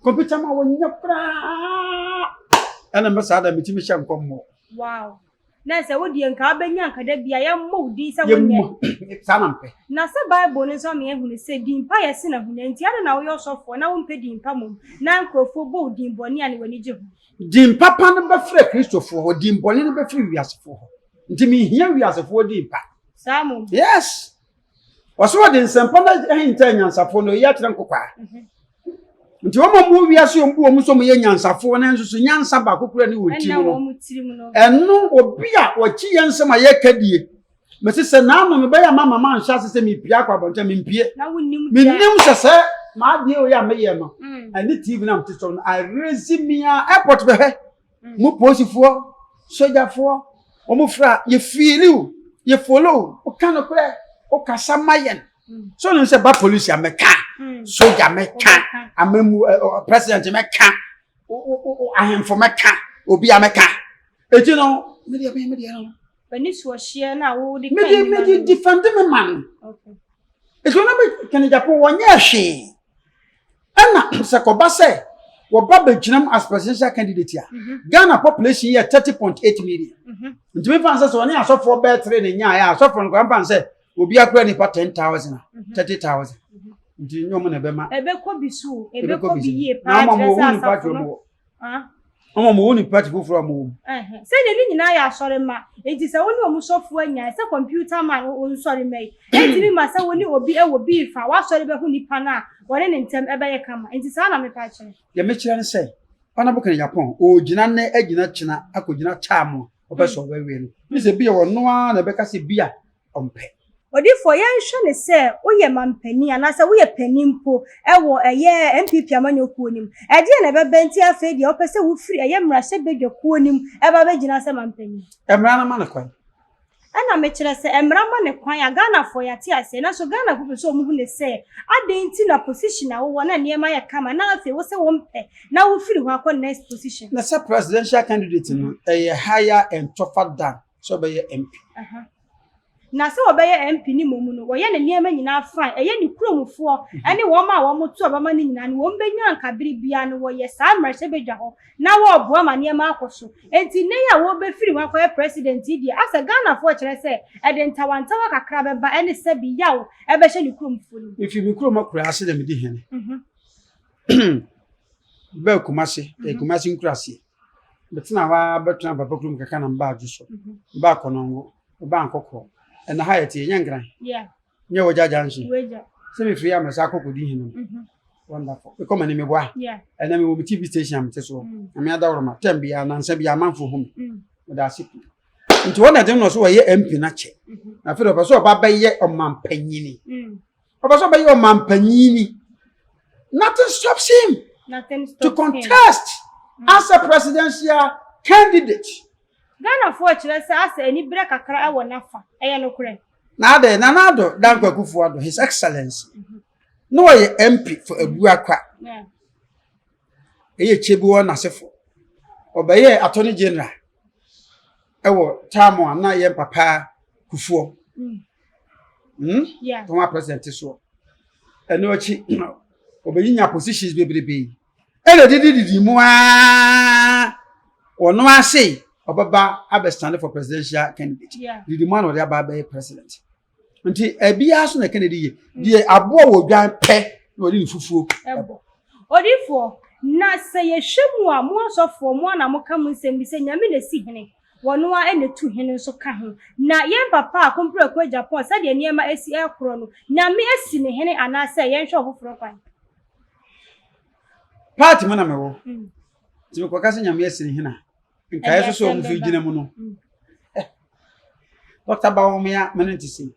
Kɔmputa ma wɔnyɛ koraa ɛna mɛ saa da metumi hyɛ nkɔmmɔ. Wow. Na sɛ wo deɛ nka wobɛnya nka da bia yɛmmɔ wo din sɛ wonyɛ. Saa na mpɛ. Na sɛ Bible no nso ama yɛahunu sɛ din pa yɛ sen ahonya nti adɛn na woyɛ ɔsɔfoɔ na wompɛ din pa mmom na nkurɔfoɔ bɔ wo din bɔne a na w'ani gye ho? Din papa no bɛfiri Akristofoɔ hɔ, din bɔne no bɛfiri wiasefoɔ hɔ. Nti menhia wiasefoɔ din pa. Saa mmom. Yes. Ɔsɛ wɔde nsɛmpa no ahinta anyansafoɔ na oyi akyerɛ nkokwaa. Mhm. Nti wɔn a wɔwɔ wiase wɔn bu wɔn sɛ wɔyɛ nyansafoɔ na nso so nyansa baako kura ne wɔn tirim no. Ɛno obi a wɔkyi yɛn nsɛm a yɛka die. Mese sɛ naano mebɛyɛ ama mama nhyɛ ase sɛ mepie akɔ abɔnten mempie. Menim sɛ sɛ m'adeɛ wei a meyɛ no mm. ɛne TV na mete so no arezi me a airport bɛhwɛ mm. mo polisifoɔ sogyafoɔ wɔn fra yɛ fiili o yɛ follow o woka nokorɛ wokasa ma yɛn mm. so nim sɛ ba polisi a mɛka sogya mɛka amamu president mɛka ahemfo mɛka obi a mɛka eti no medeɛ medeɛ no W'ani so ɔhyeɛ no a wode ka mede mede defend me man. Nti ɔno bi Kennedy Apo wɔnyɛɛ hwee. Ɛna sɛ kɔba sɛ wɔba bɛgyina mu as presidential candidate a mhm. Ghana population yɛ 30.8 million. Mhm. Nti mefa nsɛ sɛ ɔne asɔfoɔ bɛɛ tere ne nyaeɛ a asɔfoɔ no kora mfa nsɛ obi akora nipa 10,000 a 30,000. Nti nyɛ ɔmo na ɛbɛma. Ɛbɛkɔ bi so ɛbɛkɔ bi yie paa kyerɛ sɛ asafo no. Wɔn a wɔwɔ ne party foforɔ a wɔwɔ mu. Sɛdeɛ ne nyinaa yɛ asɔre mma, enti sɛ wo ne wɔn sɔfoɔ anya, sɛ computer man wo nsɔre mma yi, ɛntumi mma sɛ wo ne obi wɔ beef a w'asɔre bɛhu nipa no a wɔne ne ntɛm ɛbɛyɛ kama. Enti saa na mepɛ akyerɛ. Deɛ mekyerɛ ne sɛ, Honourable Kennedy Agyapong, ɔregyina nnɛ agyina kyena akɔgyina term a ɔpɛ sɛ ɔbɛwe no. Ne sɛ bi a ɔno ara na ɛbɛka sɛ bi a ɔmpɛ. Odiyifoɔ, yɛnhwɛ no sɛ woyɛ mampanin anaasɛ woyɛ panin mpo wɔ ɛyɛ NPP amanyɔkuo no mu. Ɛdeɛn na ɛbɛba nti afei deɛ wopɛ sɛ wofiri ɛyɛ mmarahyɛbadwa kuo no mu ba bɛgyina sɛ mampanin? Mmara no ma no kwan. Ɛna mekyerɛ sɛ mmara ma no kwan a Ghanafoɔ yɛate aseɛ nanso Ghanafoɔ pɛ sɛ wɔhu no sɛ adɛn nti na position a wowɔ na nneɛma yɛ kama na afei wo sɛ wompɛ na wofiri hɔ akɔ next position. Na sɛ presidential candidate no ɛyɛ higher and tougher than sɛ ɔbɛyɛ MP. Na sɛ ɔbɛyɛ MP no mmom no, wɔyɛ ne nneɛma nyinaa fine, ɛyɛ ne kuromfoɔ ne wɔn a wɔto aba ma no nyinaa no, wɔn bɛnya anka bere biara no wɔyɛ saa mmarahyɛbadwa hɔ na wɔreboa ma nneɛma akɔ so. Enti nnɛ yi a wɔrebɛfiri hɔ akɔyɛ president yi deɛ, asɛ Ghanafoɔ kyerɛ sɛ ɛde ntawantawa kakra bɛba ɛne sɛbi yaw ɛbɛhyɛ ne kuromfoɔ no mu. Mefiri me kurom akuraase na medi hene. Mebaa Kumase, ɛyɛ Kumase nkuraseɛ. Metena hɔ ara bɛtena papa kurom kakra na mebaa adwo so. Mebaa Kɔnɔngo, mebaa Nkɔkɔɔ. Ɛna ha yɛte yɛnyɛ Nkran. Nyɛ Wagya Junction. Sɛ mefiri a mɛsa akɔ kɔdi hene no. Wonderful. Mekɔ m'anim meboa. Ɛnɛ mewɔ me TV station a mete soɔ. Na me adaworoma tɛm biara nansa biara amanfoɔ hu me. Meda ase pii. Nti wɔn na ɛde no so wɔyɛ MP no akyɛ. Na afei deɛ ɔpɛ sɛ ɔba bɛyɛ ɔmampanyini. Ɔpɛ sɛ ɔbɛyɛ ɔmampanyini. Nothing stops him Nothing stops to contest him. As a presidential candidate. Ghanafoɔ kyerɛ sɛ asɛ aniberɛ kakra wɔ n'afa. Ɛyɛ nokorɛ? Na adɛn, Nana Addo Dankwa Akufo-Addo, His Excellency, na ɔyɛ MP for Abuakwa. Ɛyɛ Kyebi n'asefo. Ɔbɛyɛɛ Attorney General ɛwɔ time a na yɛn papa Kufuor. Hmm? Yeah. Former president soɔ. Ɛno akyi, ɔbɛyinya positions bebrebe. Ɛna didi didi mu aa ɔno ase ɔbɛba abɛ stand for presidential candidate. Didi mu a na ɔde aba abɛyɛ president. Nti ɛbiara so na Kennedy yɛ. Deɛ aboa wɔ dwan pɛ na ɔde ne fufuo ɛbɔ. Odiyifoɔ, na sɛ yɛhwɛ mu a, mo asɔfoɔ, mo ara na moka mo nsɛm bi sɛ Nyame na ɛsi hene, wɔno ara na ɛtu hene nso ka ho. Na yɛn papa a Kompreko Agyapong, sɛdeɛ nneɛma asi rekorɔ no, Nyame asi ne hene anaasɛ yɛnhwɛ ɔfoforɔ kwan? Party mu na mewɔ. Nti mekɔka sɛ Nyame asi ne hene a, nkaeɛ so sɛ wɔn nso gyina mu no. Dr. Bawumia, me no nte sei.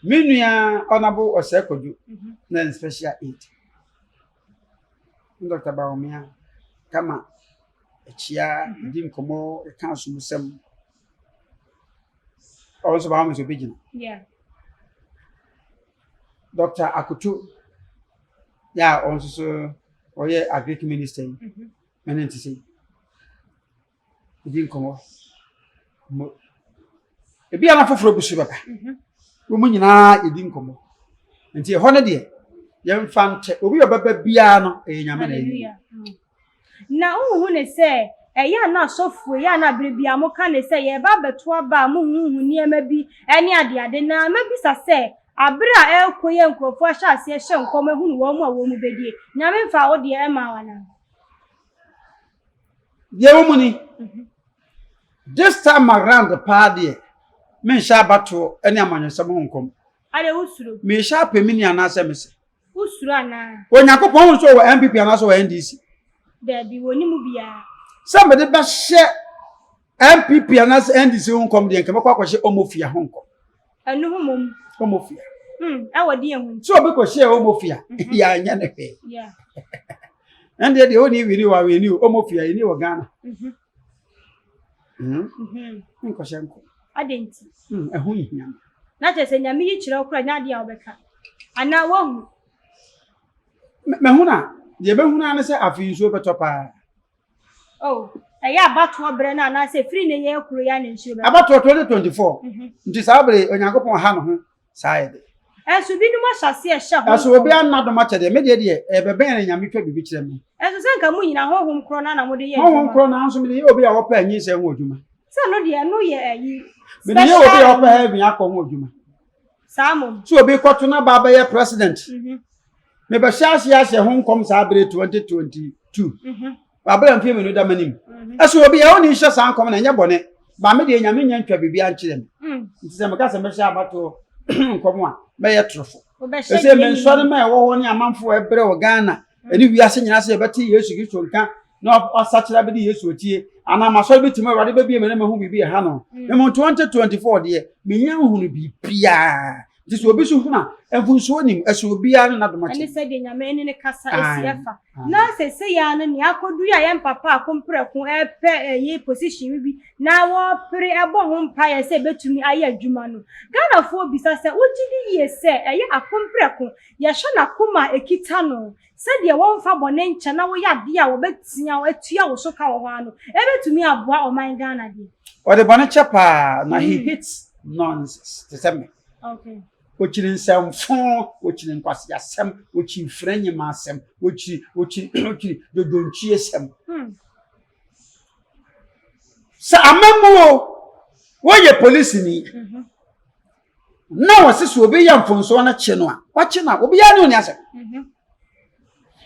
Me nua Honorable Osei Kwadwo na ne special aid. Dr. Bawumia kama akyia, di nkɔmmɔ, ɛka asomsɛm. Ɔno nso Bawumia nso bɛgyina. Dr. Akoto yɛ a ɔno nso so ɔyɛ agric minister yi, me no nte sei. Di nkɔmmɔ. Mo ebi a na foforɔ bi so bɛba. Wɔn nyinaa yɛdi nkɔmmɔ. Nti ɛhɔ no deɛ yɛmfa nkyɛ. Obi a ɔbɛba biara no ɛyɛ Nyame na ɛyɛ. Na wohu ne sɛ ɛyɛ a na asɔfoɔ yi a na berɛ biara moka ne sɛ yɛreba abɛto aba a mohuhu nneɛma bi ne adeade na mabisa sɛ abere a ɛrekɔ yi a nkurɔfoɔ ahyɛ aseɛ hyɛ nkɔm ahunu wɔn a wɔn mu bɛdie Nyame mfaa wo deɛ ɛmaa wo anaa? Deɛ ɛwɔ mu ni, this time around paa deɛ, menhyɛ abatoɔ ne amanyɔsɛm ho nkɔm. Adɛ wosuro? Mehyɛ apɛ mini anaasɛ mesɛ? Wosuro anaa? Onyankopɔn hu sɛ ɔwɔ NPP anaasɛ ɔwɔ NDC? Daabi, wɔnni mu biara. Sɛ mede bɛhyɛ NPP anaasɛ NDC ho nkɔm deɛ, nka mɛkɔ akɔhyɛ Omofia ho nkɔm. Ɛno ho mmom. Omofia. Ɛwɔ deɛ ho nti. Sɛ obi kɔhyɛ Omofia, yɛanyɛ no hwee. Ɛndeɛ deɛ ɔni wini wɔ awini o, Omofia yɛni wɔ Ghana. Nkɔhyɛ nkɔm. Adɛn nti? Ɛho nhia me. Na kyerɛ sɛ Nyame yi kyerɛ wo koraa nyɛ adeɛ a wobɛka. Anaa woahu? Mahunu a, deɛ mɛhunu ara ne sɛ afei nsuo bɛtɔ paa. Oh, ɛyɛ abatoɔ berɛ no anaasɛ ɛfiri ne yɛ kuro yi a na nsuo bɛtɔ? Abatoɔ 2024. Nti saa bere Onyankopɔn ha ne ho saa yɛ de. Ɛnso binom ahyɛ aseɛ hyɛ ho Ɛso obi anna dom akyɛ deɛ, me deɛ deɛ ɛbɛbɛn na Nyame twa biribi kyerɛ me. Ɛnso sɛ nka mo nyina honhom korɔ no na mode yɛ adwuma. Honhom korɔ no nso mede yɛ obi a wɔpɛ anyinsɛn ho adwuma. Sɛ no deɛ ɛno yɛ ayi. Mede yɛ obi a wɔpɛ heaven akɔ ho adwuma. Saa mmom. Sɛ obi kɔto na ba bɛyɛ president. Mebɛhyɛ aseɛ ahyɛ ho nkɔm saa bere 2022. Wabere mfeɛ mmienu da m'anim. Ɛso obi a ɔne nhyɛ saa nkɔm na ɛnyɛ bɔne. Ba me deɛ Nyame nya ntwa biribi ankyerɛ me. Nti sɛ meka sɛ mɛhyɛ abatoɔ nkɔm a, mɛyɛ torofo. Ɛsɛ me nsɔre ma ɛwɔ hɔ ne amanfoɔ ɛbrɛ wɔ Ghana ɛne wiase nyinaa sɛ yɛbɛte Yesu Kristo nka na wasakyera bɛdi Yesu atie. Anaa masɔre bɛtumi Awurade bɛbie me na mahu biribi ɛha no. Mmom 2024 deɛ menya nhunu biribiara. Nti sɛ obi so hunu a, mfomsoɔ nim, ɛsɛ obiara ne n'adom akyɛ. Ɛne sɛdeɛ Nyame ne no kasa si ɛfa. Na seesei ara no nea akɔduru yi a yɛn papa a komprɛko repɛ ɛyi position bi na wɔrepere ɛbɔ ho mpaeɛ sɛ ɛbɛtumi ayɛ adwuma no, Ghanafoɔ bisa sɛ wogye di yie sɛ ɛyɛ akomprɛko, yɛhwɛ n'akoma a ɛkita no, sɛdeɛ wɔmfa bɔne nkyɛ na woyɛ adeɛ a wɔbɛtea wo atua wo so ka wɔ hɔ ara no, ɛbɛtumi aboa ɔman Ghana deɛ? Ɔde bɔne kyɛ paa na he hates nonsense te sɛ me. Okay. Okyiri nsɛmfo, okyiri nkwaseasɛm, okyiri mfrɛnyima asɛm, okyiri okyiri okyiri dodonkyie-sɛm. Sɛ amammuo woyɛ polisini na wɔse sɛ obi yɛ mfomsoɔ no kye no a, wakye no a, obiara ne ɔni asɛm.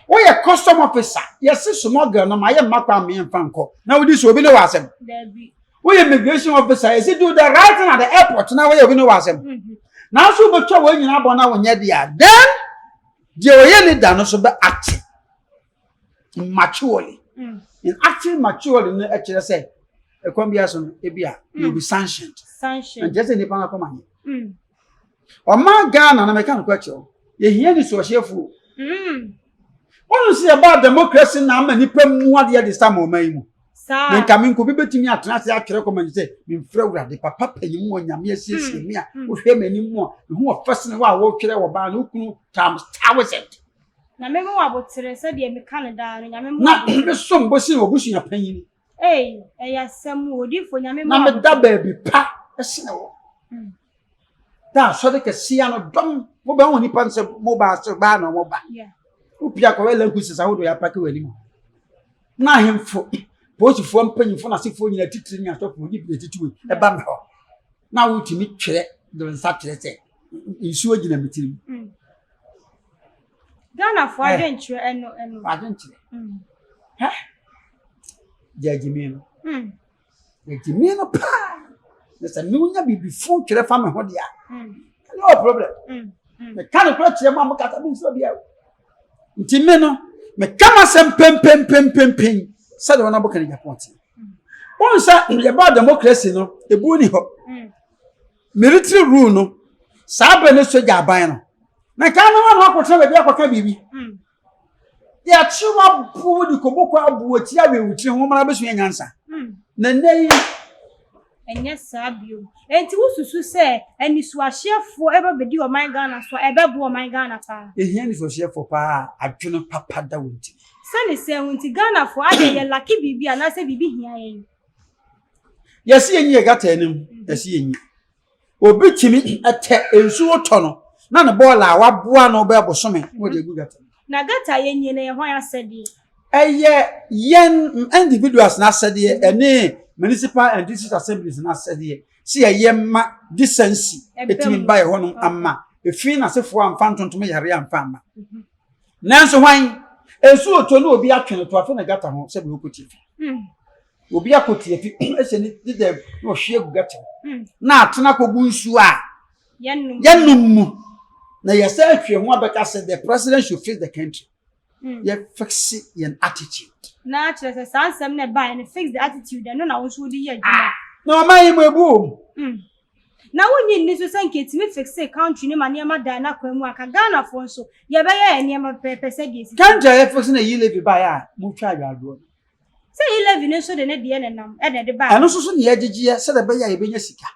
Woyɛ custom officer, yɛse smuggle no ma yɛ mma kwan ma yɛmfa nkɔ na wodi so obi ne wɔ asɛm. Woyɛ immigration officer, yɛse do the right thing at the airport na woyɛ obi ne wɔ asɛm. Nanso wobɛtwa wɔn nyinaa bɔ na wonyɛ deɛ a, then deɛ ɔyɛ leader no so bɛ act maturely. In acting maturely no ɛkyerɛ sɛ ɛkwan bi so no ebi a you be sanctioned. Sanctioned. Nkyerɛ sɛ nipa no akɔma nyɛ. Ɔman Ghana na mɛka no kyerɛ wo. Yɛhia nisuahyɛfoɔ. Wɔn nso yɛbaa democracy na ama nipa mu adeɛ de sa ma ɔman yi mu. Na nka me nko bi bɛtumi atena ase atwerɛ kɔma sɛ memfrɛ Awurade papa panyin mu onyame asiesie me a wohwɛ m'anim mu a mehu ɔfɛ sene wo a wotwerɛ wɔ baa no wokunu times thousand. Na me mu abotere sɛdeɛ meka no daa no nyame mu Na mesom bo sen obusua panyin. Ei, ɛyɛ asɛm o, odifo nyame mu Na meda baabi pa sene wo. Da asɔre kɛseɛ ano dɔm mobɛhu nipa no sɛ moba ase baa na ɔmo ba. Wopia kɔwɛ lankuses ahodoɔ yɛ apake wɔ anim. Na ahemfo, polisifoɔ mpanyinfoɔ n'asefoɔ nyinaa titiri ne asɔfoɔ ne bi titi wei ɛba me hɔ. Na wotumi twerɛ de nsa kyerɛ sɛ nsuo gyina me tirim. Ghanafoɔ eh. adwenkyerɛ ɛno ɛno. Adwenkyerɛ. Mm. Hɛ? Gyagyimi no. Mm. Gyagimi no paa. Na sɛ me wonya biribi fo twerɛ fa me ho deɛ a, mm. ɛnyɛ wɔ problem. Mm. Mm. Meka no kora kyerɛ mu a mokasa me nsuo biara. Nti me no, meka m'asɛm pempempempempen sɛdeɛ wɔn abɔka ne Japan te. Wɔn sɛ yɛbaa democracy no, ebuo ni hɔ. Military rule no, saa bere ne sogya aban no, na nka no ano akɔtena baabi akɔka biribi. Yɛakye wabo de koboko abo akyi awe wo tiri ho mara bɛsua nyansa. Na nnɛ yi ɛnyɛ saa bio. Enti wosusu sɛ anisoahyeɛfoɔ ɛba bɛdi ɔman Ghana so a, ɛbɛboa ɔman Ghana paa? Ɛhia anisoahyeɛfoɔ paa a adwene papa da wɔn ti. Sɛne sɛ ho nti Ghanafoɔ adɛn yɛ lake biribi anaasɛ biribi hia yɛn? Yɛse yɛnyi yɛ gata anim, yɛse yɛnyi. Obi tumi tɛ nsuo tɔ no na ne bɔɔla a waboa no bɛyɛ bosome na ɔde agu gata mu. Na gata a yɛnyie no ɛyɛ hwan asɛdeɛ? Ɛyɛ yɛn individuals n'asɛdeɛ ɛne municipal and district assemblies n'asɛdeɛ sɛ yɛyɛ ma decency ɛtumi ba yɛ hɔnom ama efi n'asefoɔ amfa ntontom yareɛ amfa amma. Mhm. Nanso hwan nsuo tɔ no obi atwe no to afe na gata ho sɛ bɛwɔ kɔtie fi. Hmm. Obi akɔ tiafi hyɛ ne ne dɛm na ɔhwie agu gata mu hmm. na atena akɔgu nsuo a yɛnom mu na yɛsɛ ahwie ho abɛka sɛ the president should fix the country hmm. yɛ fix yɛn attitude. Na kyerɛ sɛ saa nsɛm na ɛbaeɛ no fix the attitude ɛno na wo nso wode yɛ adwuma. Ah, na ɔman yi mu ebu wɔ mu. Hmm. Na wonnye nni nso sɛ nka ɛtumi fixe country no ma nneɛma dan n'akwan mu a ka Ghanafoɔ nso yɛbɛyɛ yɛn nneɛma pɛpɛɛpɛ sɛdeɛ ɛsisi. Country a yɛ fixe na e-levy baeɛ a motwa adwadwoɔ no. Sɛ e-levy no nso de ne deɛ na ɛnam ɛna ɛde baeɛ. Ɛno nso so na yɛgyegyeɛ sɛdeɛ ɛbɛyɛ a yɛbɛnya sika.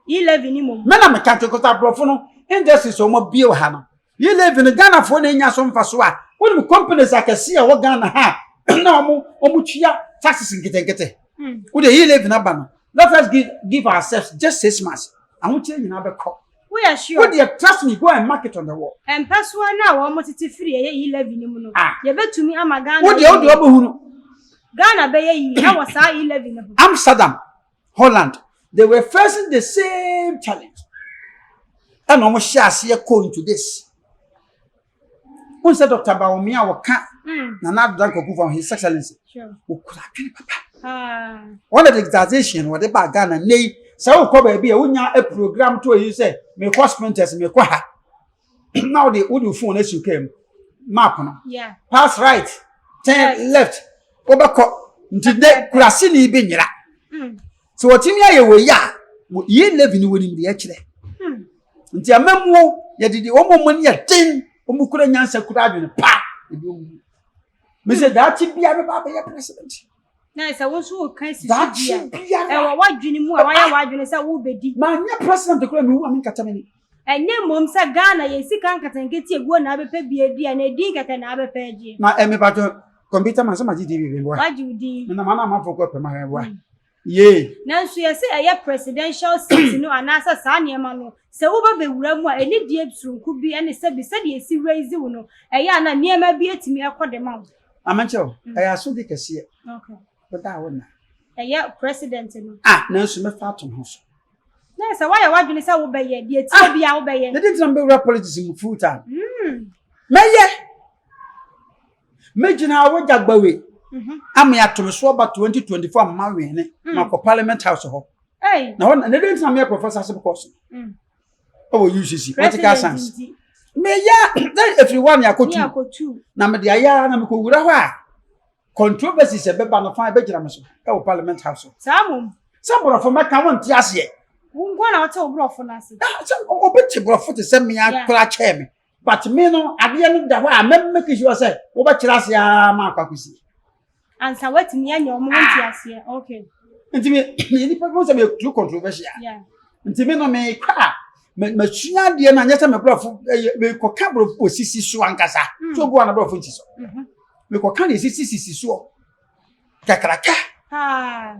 E-levy no mmom. Me na meka nti kɔsɛ aborɔfo no industries a wɔn abue wɔ ha no e-levy no Ghanafoɔ na enya so mfaso a wonim companies akɛse a ɛwɔ Ghana ha a na wɔn wɔn tua taxes nketenkete. Hmm. Wode e-levy no aba no let us give give ourselves just 6 months ahokyere nyinaa bɛkɔ. Woyɛ sure? Wo deɛ trust me go and mark it on the wall. Mpɛsoa no a wɔn tete firi ɛyɛ e-levy no mu no, ah. yɛbɛtumi ama Ghana. Wo deɛ wo deɛ ɔbɛhunu. Ghana bɛyɛ yie ɛwɔ saa e-levy no ho. Amsterdam, Holland, they were facing the same challenge. Ɛna wɔn hyɛ aseɛ kɔ into this. Wọ́n sɛ Dr. Bawumia a wɔka hmm. Nana Addo Dankwa Akufo-Addo His Excellency wɔkura adwene papa. Wɔn na digitization wɔde ba Ghana nnɛ yi sɛ wokɔ baabi a wonya a program to ayi sɛ mekɔ sprinters mekɔ ha na wode wode phone asi kaa mu map no pass right turn left wobɛkɔ nti dɛ kurase ne bi nyera hmm. Sɛ wɔtumi ayɛ wei a, yie levi no wɔnim deɛ ɛkyerɛ. Hmm. Nti amammuo yɛde deɛ wɔn wɔn yɛ den, wɔn kura nyansa kura adwene pa ebi wɔn mu. Mesɛ hmm. daakye biara bɛba abɛyɛ president. Na sɛ wo nso woka si so bia ɛwɔ w'adwene mu a wayɛ w'adwene sɛ wobɛdi. Manyɛ president kora mewu a menkata m'ani. Ɛnyɛ mmom sɛ Ghana yɛn sika nketenkete eguo na abɛpɛ bi adi a na edin kɛkɛ na abɛpɛ agye. Na ɛmi patro kɔmputa ma sɛ magye din bi meboa. Wagye wo din. Menam ana amanfoɔ kɔ pɛ ma hwɛ meboa. Yee. Nanso yɛse ɛyɛ presidential seat no anaasɛ saa nneɛma no sɛ woba bɛwura mu a anidie soronko bi ne sɛbi sɛdeɛ ɛsi raise wo no ɛyɛ a na nneɛma bi atumi ɛkɔ de ma wo. Maame nkyɛ o, ɛyɛ asodi kɛseɛ. Okay. Woda a wo nna. Ɛyɛ president no. Ah, nanso mɛfa ato me ho so. Na sɛ woayɛ w'adwene sɛ wobɛyɛ deɛ tie ah, biara wobɛyɛ. Na deɛ ntina mebɛwura politics mu full time. Mm. Mɛyɛ. Mɛgyina a wogya gbawe. Mhm. Ama yɛato me so aba 2024 ama wene. Mm. Makɔ parliament house hɔ. Na hɔ na deɛ ntina meyɛ professor ase bɛkɔ so. Mm. Ɛwɔ UCC political science. Meyɛ dɛ efiri hɔ a ne akɔtu. Na mede ayɛ a na mekɔwura hɔ a. Controversies a ɛbɛba no fan bɛgyina me so wɔ parliament house. Saa mmom. Sɛ borɔfo mɛka wo nte aseɛ. Wo nko na wote wo borɔfo no ase. Sɛ obi te borɔfo te sɛ me akora kyɛɛ me. But me no adeɛ no da hɔ a mɛ make sure sɛ wobɛkyerɛ aseɛ ara ma akɔ akɔsi. Ansa woatumi anya wɔn ho nte aseɛ. Okay. Nti me me nipa bi sɛ me too controversial. Yeah. Nti me no me kɔ a masua adeɛ no anyɛ sɛ me borɔfo mekɔka borɔfo wɔ sisi so ankasa. Mm. So obi wɔ na borɔfo nsi so. Mm-hmm. Mekɔka deɛ ɛsisisisi soɔ kakraka. Paa.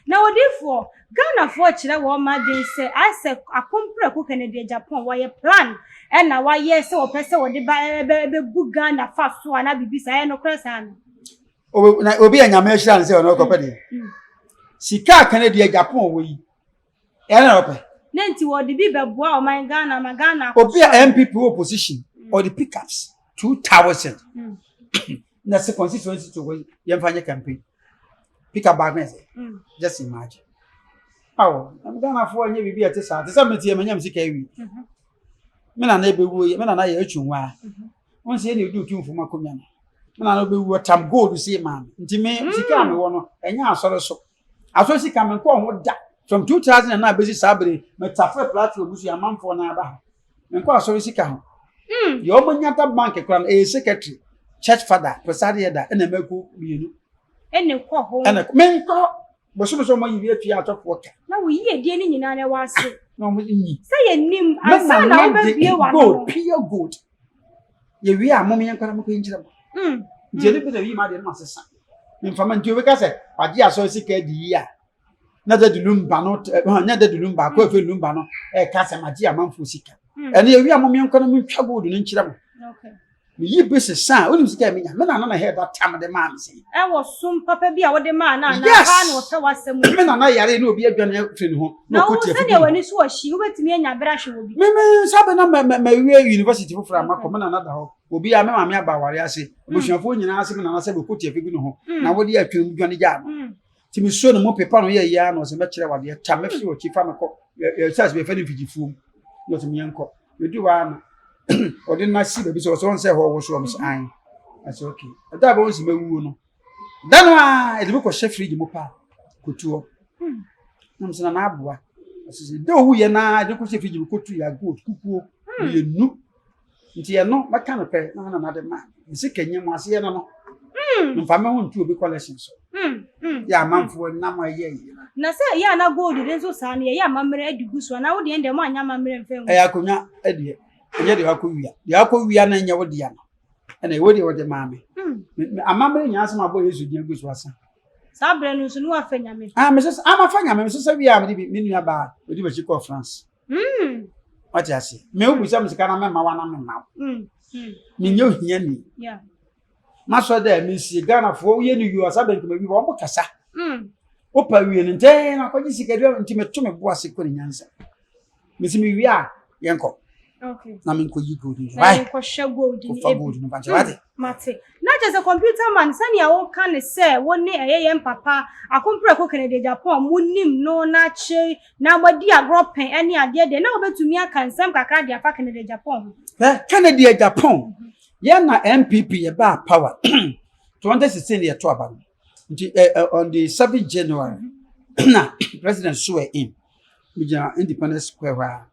Na odiyifoɔ, Ghanafoɔ kyerɛ wɔn adwene sɛ ayɛ sɛ Akompreko Kennedy Agyapong wɔyɛ plan ɛna wayɛ sɛ wɔpɛ sɛ wɔde ba ɛbɛ ɛbɛbu Ghana fa so anaa biribi saa, ɛyɛ nokorɛ saa anaa? Obi na obi a Nyame ahyira no sɛ ɔno ɔkɔpɛ deɛ. Sika a Kennedy Agyapong wɔ yi, ɛyɛ na ɔpɛ. Ne nti wɔde bi bɛboa ɔman Ghana ma Ghana akɔ Obi a NPP wɔ opposition, ɔde pickups 2000 na sɛ constituency to hɔ yɛmfa nyɛ campaign. Pickup baako yɛ sɛ, just imagine. Awo, na Ghanafoɔ nyɛ biribi a ɛte saa. Te sɛ meteɛ manya me sika awie. Me nana ɛbɛwuo yi, me nana yɛ atwi ho a. Wɔn sɛ yɛne ɛdi otumfoɔ mu akonnwa no. Me nana bɛwu ɔtam gold sei maa me. Nti me sika a mewɔ no, ɛnyɛ asɔre so. Asɔre sika menkɔɔ ho da. From 2009 bɛsi saa bere, metafere platform so yɛ amanfoɔ no aba ha. Menkɔ asɔre sika ho. Deɛ wɔn anya da bank koraa no, ɛyɛ secretary, church father, presiding elder, ɛna mɛko mmienu. Ɛna ɛkɔ hɔ. Ɛna ɛkɔ. Menkɔ hɔ. Bosome sɛ wɔn ayi bi atua atɔfoɔ ka. Na wo yiedie no nyinaa na ɛwɔ ase. Na wɔn nyi. Sɛ yɛnim ansa na wobɛbue w'ano. Gold, pure gold. Yɛwie a mom yɛnkɔ na mokɔ nkyerɛ mo. Nti ɛno bi na yi ma deɛ no ma sesa. Mfama nti obi ka sɛ wagye asɔre sika adi yi a na dadi lumba no na dadi lumba akɔ efe lumba no ɛka sɛ magye amanfoɔ sika. Ɛno yɛwie a mom yɛnkɔ na mentwa gold no nkyerɛ mo. Meyi bi sesa a wonim sika a menya. Me nana na hɛɛ da tam de maa me sɛ. Ɛwɔ som papa bi a wode maa no anaa? Yes. Paa na ɔpɛ w'asɛm o. Me nana yare na obi adwane afiri ne ho. Na wo sɛdeɛ w'ani so wɔ hyi, wobɛtumi anya berɛ ahwɛ wɔ bi. Me me nsa bɛ na ma ma mawie university foforɔ a makɔ me nana da hɔ. Obi a me maame aba aware ase. Abusuafoɔ nyinaa ase me nana sɛ mekɔ tiafi gu ne ho. Na wode atwam dwane gyaa no. Nti mesuo ne mu pepa no yɛ yia na ɔsɛ mɛkyerɛ wadeɛ ta mɛfiri ɔkyi fa mekɔ. Yɛ sɛ bɛfɛ ne mfigyifuo mu. Na ɔsɛ meɛnkɔ. Medu hɔ ara na ɔde no asi baabi sɛ ɔsɛ ɔn sɛ ɛhɔ woso ɔm sɛ an. Ɛsɛ okay. Ɛda a bɛhu sɛ mɛwuo no, da no ara ɛde me kɔhyɛ fridge mu paa kɔtu hɔ. Na mesɛ na n'aboa. Ɔsɛ sɛ da owu yɛ naa ɛde kɔhyɛ fridge mu kɔtu yɛ gold kukuo mmienu. Nti ɛno mɛka no pɛ na me nana de ma me sika nyɛ mu aseɛ no no. Mfa me ho nto obi collection so. Yɛ amanfoɔ nam ɛyɛ yie. Na sɛ ɛyɛ a na gold de nso saa no yɛyɛ amammerɛ adi gu so anaa wo deɛ ɛndeɛ moanyɛ amammerɛ mfa ngu. Ɛyɛ akonnwa deɛ ɛnyɛ deɛ wakɔ wia deɛ wakɔ wia na ɛnyɛ wo dea no ɛna ɛwɔ deɛ wɔde maa me. Amammerɛ nyinaa sɛ mabɔ Yesu din agu so asa. Saa berɛ no nso ne wafa nyame. Ah mesɛ sɛ amafa nyame mesɛ sɛ wia a mede bi me nua baa ɔdi m'akyi kɔɔ France. Wate ase me wobu sɛ me sika na mɛma wa na mema wo. Menyɛ ohiani. Masɔ dɛ mesie Ghanafoɔ woyɛ no yie ɔsa bɛnkɛmɛ wi wɔn kasa. Wopa wie no ntɛn na akɔgye sika dua nti meto me bo ase kɔ ne nyansa. Mesi me wie a yɛnkɔ. Na menkɔ yi gold no. Na yɛnkɔhwɛ gold no. Kɔfa gold no bankyɛ wate. Mate. Na kyerɛ sɛ computer man sɛnea woka ne sɛ wo ne ɛyɛ yɛn papa Akompreko Kennedy Agyapong mo nim no na akyire na moadi agorɔ pɛn ɛne adeɛ deɛ na wobɛtumi aka nsɛm kakra de afa Kennedy Agyapong ho. Kennedy Agyapong Yɛn na NPP yɛ baa power 2016 yɛ to aba no nti eh, eh, on the 7 January na president swear in megyina Independence Square hɔ a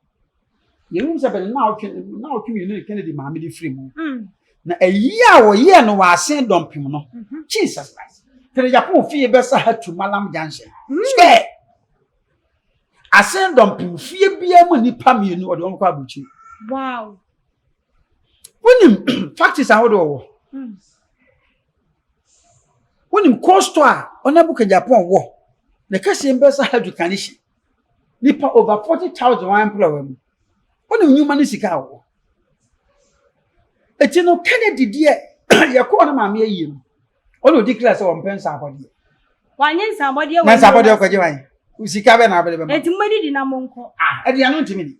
yɛnim sɛ bɛne na ɔtwe na ɔtwe mmienu ne Kennedy maame de firi mu mm. na ayi a wɔyɛɛ no wɔ asen dɔmpem no mm-hmm. Jesus Christ Kennedy Agyapong fie bɛsa ha to Malam Junction mm. Square asen dɔmpem fie biara mu nnipa mmienu ɔde wɔn kɔ aburukyiri wow Wonim factories ahodoɔ wɔ. Hmm. Wonim cold store a ɔnabu Japan wɔ. Ne kɛseɛ mbɛ sɛ hydro condition. Nipa over 40,000 wɔn employ wɔ mu. Wonim nnwuma ne sika a wɔwɔ. Eti no Kennedy deɛ yɛkɔɔ no maame ayie no. Ɔna odi kila sɛ wɔmpɛ nsa abɔdeɛ. Wanyɛ nsa abɔdeɛ wɔ. Na nsa abɔdeɛ ɔkɔgye wan. Sika bɛ na abɛde bɛma. Eti mo didi na mo nkɔ. Ah, ɛdi ano ntumi ni.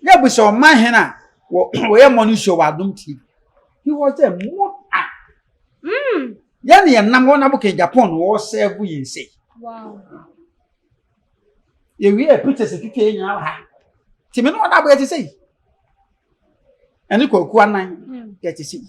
Yɛ bu sɛ ɔman hɛn a wɔyɛ morning show wɔ Adom TV. He was there more ah. Yɛn yɛn nam wɔn abokɛ Japan wɔ sɛɛbo yɛn sei. Wow. Yɛwie pictures twitwa yɛn nyinaa wɔ ha. Tìmí no wɔn abɔ yɛ te sɛ yi. Ɛne kwaku anan hmm. yɛ te sɛ yi.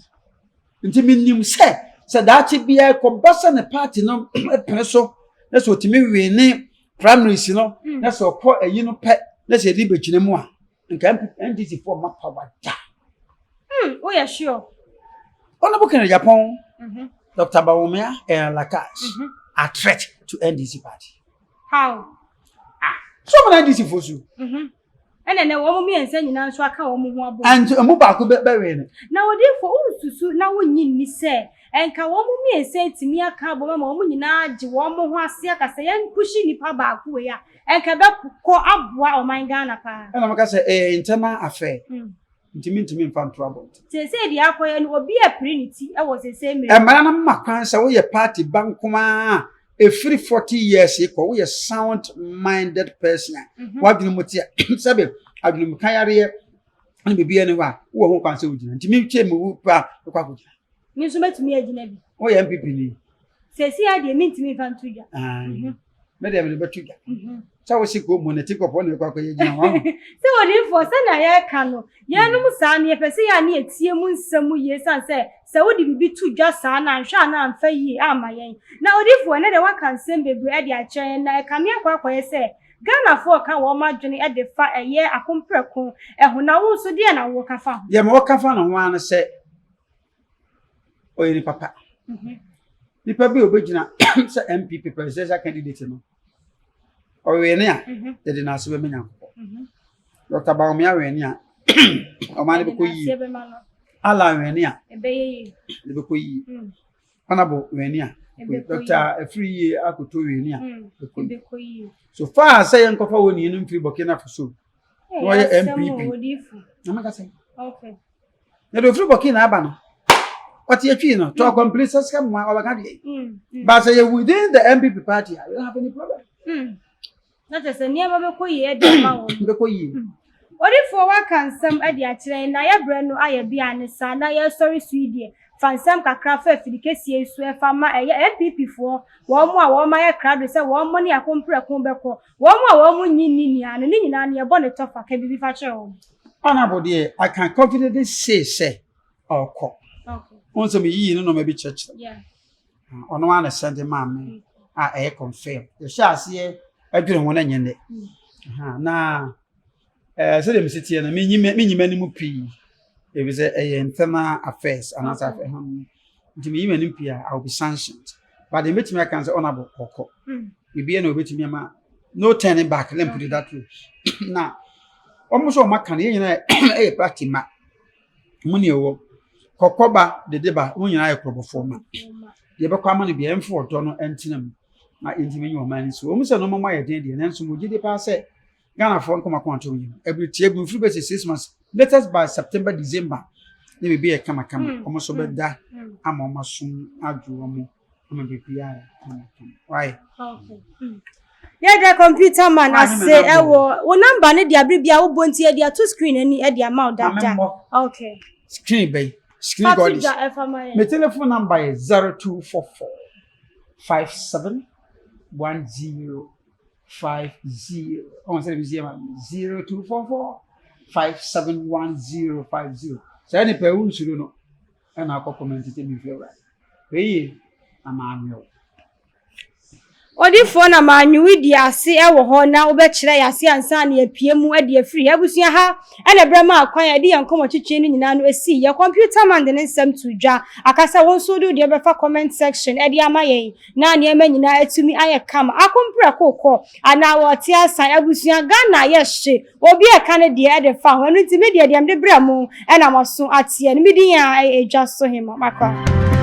Nti menim sɛ sɛ daakye biara kɔba sɛ ne party no pene so na sɛ ɔtumi wee ne primaries no hmm. na sɛ ɔkɔ ayi no pɛ na sɛ yɛde bɛgyina mu a nka NDC foɔ ma power da. Hmm, woyɛ sure? Honorable Kennedy Agyapong, mm -hmm. Dr. Bawumia and Lakash mm -hmm. are threat to NDC party. How? Ah, so many NDC foɔ so. Mm -hmm. Ɛna ɛnɛ wɔn mmiɛnsa nyinaa nso aka wɔn ho abom. Ɛnso emu baako bɛ bɛwee no. Na odiyifoɔ, wonsusu na wonnye nni sɛ ɛnka wɔn mmiɛnsa atumi aka abom ama wɔn nyinaa agye wɔn ho ase aka sɛ yɛn pushi nipa baako wei a, ɛnka ɛbɛkɔ aboa ɔman Ghana paa? Ɛna meka sɛ ɛyɛ internal affair. Nti mentumi mfa nto abɔnten. Seesei deɛ akɔyɛ no, obi apiri ne ti wɔ seesei mmerɛ mu. Mmara no ma kwan sɛ woyɛ party ba nko ara a, ɛfiri 40 years rekɔ, woyɛ sound minded person a, mhm. w'adwene mu te a, sɛbe adwene mu ka yareɛ ne biribi ne hɔ a, wowɔ ho kwan sɛ wogyina. Nti metwe me wu pa mekɔ akɔgyina. Me nso mɛtumi agyina bi. Woyɛ MPP ni? Seesei adeɛ mentumi mfa nto dwa. Mhm. Me deɛ mede bɛto dwa. Mhm. Sɛ wo se kurom hɔ no ti kɔpɔ na ɛkɔ akɔyɛ gyina hɔ. Sɛ odiyifoɔ sɛnea yɛreka no, yɛnom saa no yɛpɛ sɛ yɛ a ne yɛtie mu nsɛm mu yie sane sɛ sɛ wode biribi to dwa saa no anhwɛ a na amfa yie amma yɛn. Na odiyifoɔ ɛnɛ deɛ woaka nsɛm bebree de akyerɛ yɛn na ɛkame akɔ akɔyɛ sɛ Ghanafoɔ reka wɔn adwene de fa ɛyɛ akomprɛko ho na wo nso deɛn na woka fa ho? Deɛ mewɔ ka fa ne ho ara ne sɛ ɔyɛ nipa pa. Mhm. Nipa bi a obɛgyina sɛ NPP presidential candidate no, ɔwene a mhm. yɛde n'ase bɛma Nyankopɔn. Mhm. Dr. Bawumia wene a ɔman no bɛkɔ yie. Allah wene a ne bɛkɔ yie. Mm. Honorable wene a Dr. Afiri yie akoto wene a mm. bɛkɔ yie. So far sɛ yɛnkɔfa wɔ nie no mfiri Burkina Faso na ɔyɛ NPP. Na mɛka sɛ. Okay. Na deɛ ofiri Burkina aba no, ɔte atwi no, to akɔmpili sɛ sika mmoa ɔbɛka deɛ. Mm, mm. But sɛ yɛ within the NPP party a, we don't have any problem. Mm. Na kyerɛ sɛ nneɛma bɛkɔ yie de ama wɔn. Bɛkɔ yie. Odifoɔ waka nsɛm de akyerɛ yɛn na yɛbrɛ no ayɛ bi a ne saa na yɛresɔre so yi deɛ fa nsɛm kakra fa afidi kɛseɛ yi so ɛfa ma ɛyɛ NPP foɔ wɔn a wɔn ayɛ krado sɛ wɔn ne akomprɛko bɛkɔ wɔn a wɔn nnye nni nyinaa no ne nyinaa no yɛbɔ ne tɔfa ka biribi fa kyerɛ wɔn. Honourable deɛ I can confidently say sɛ ɔkɔ. Wɔn sɛ meyiyi ne nneɛma bi kyerɛkyerɛ. Ɔno ara na sɛnde maa me mm. a ɛyɛ confirm. Yɛhyɛ aseɛ adwene ho no nyɛ nnɛ. Mm. Na ɛɛ sɛdeɛ mesi teɛ no menyi menyi m'anim pii efisɛ ɛyɛ internal affairs anaasɛ afɛ ho nti meyi m'anim pii a I will be sanctioned. But deɛ mɛtumi aka sɛ honourable ɔkɔ. Mm. Biribiara na obetumi ama no turning back let me put it that way. Na wɔn nso wɔn aka no yɛn nyinaa yɛ party ma wɔn ni ɛwɔ kɔkɔba dede ba wɔn nyinaa yɛ korɔbɔfoɔ ma deɛ ɛbɛkɔ ama no bia ɛmfo ɔdɔ no ɛntena mu na yɛntumi nyɛ ɔman no so wɔn sɛ nneɛma mu ayɛ den deɛ nanso mo gyidi paa sɛ Ghanafoɔ nkɔma kɔn ato yɛn ɛbiri tie bi mfiri bɛsɛ six months latest by September December ne biribi yɛ kamakama wɔn nso bɛda ama wɔn asom adwo wɔn. Ama biribiara ayɛ kamakama. Why? Okay. Mm. Yɛda computer man ase ɛwɔ wo number no de abere bia wobɔ nti yɛde ato screen ani ɛde ama wo dada. Okay. Screen bɛyi. Screen god is. Me telephone number yɛ 0244 57 10 50. Ɔn sɛ ebi ma 0244 571050. Saa nipa ewu nsuro no ɛna akɔ comment sɛ mi nfi awurade. Hwɛ yie na manwe wo. Odifoɔ na manwe wo di ase wɔ hɔ na wobɛkyerɛ yɛn ase ansa na yɛapue mu de afiri yɛn abusua ha na ɛberɛ maa kwan a yɛde yɛn nkɔmmɔ twetwe no nyinaa no sii yɛ computer man de ne nsɛm too dwa aka sɛ wo nso wode wo deɛ bɛfa comment section de ama yɛn na nneɛma nyinaa atumi ayɛ kama ako mprɛko kɔ anaa wɔte asan abusua Ghana yɛ hye Obi a ɛka ne deɛ de fa ho. Ɛno nti me deɛ deɛ mede brɛ mo na mo aso ateɛ no. Me din a ɛyɛ Edwa so Hema. Makra.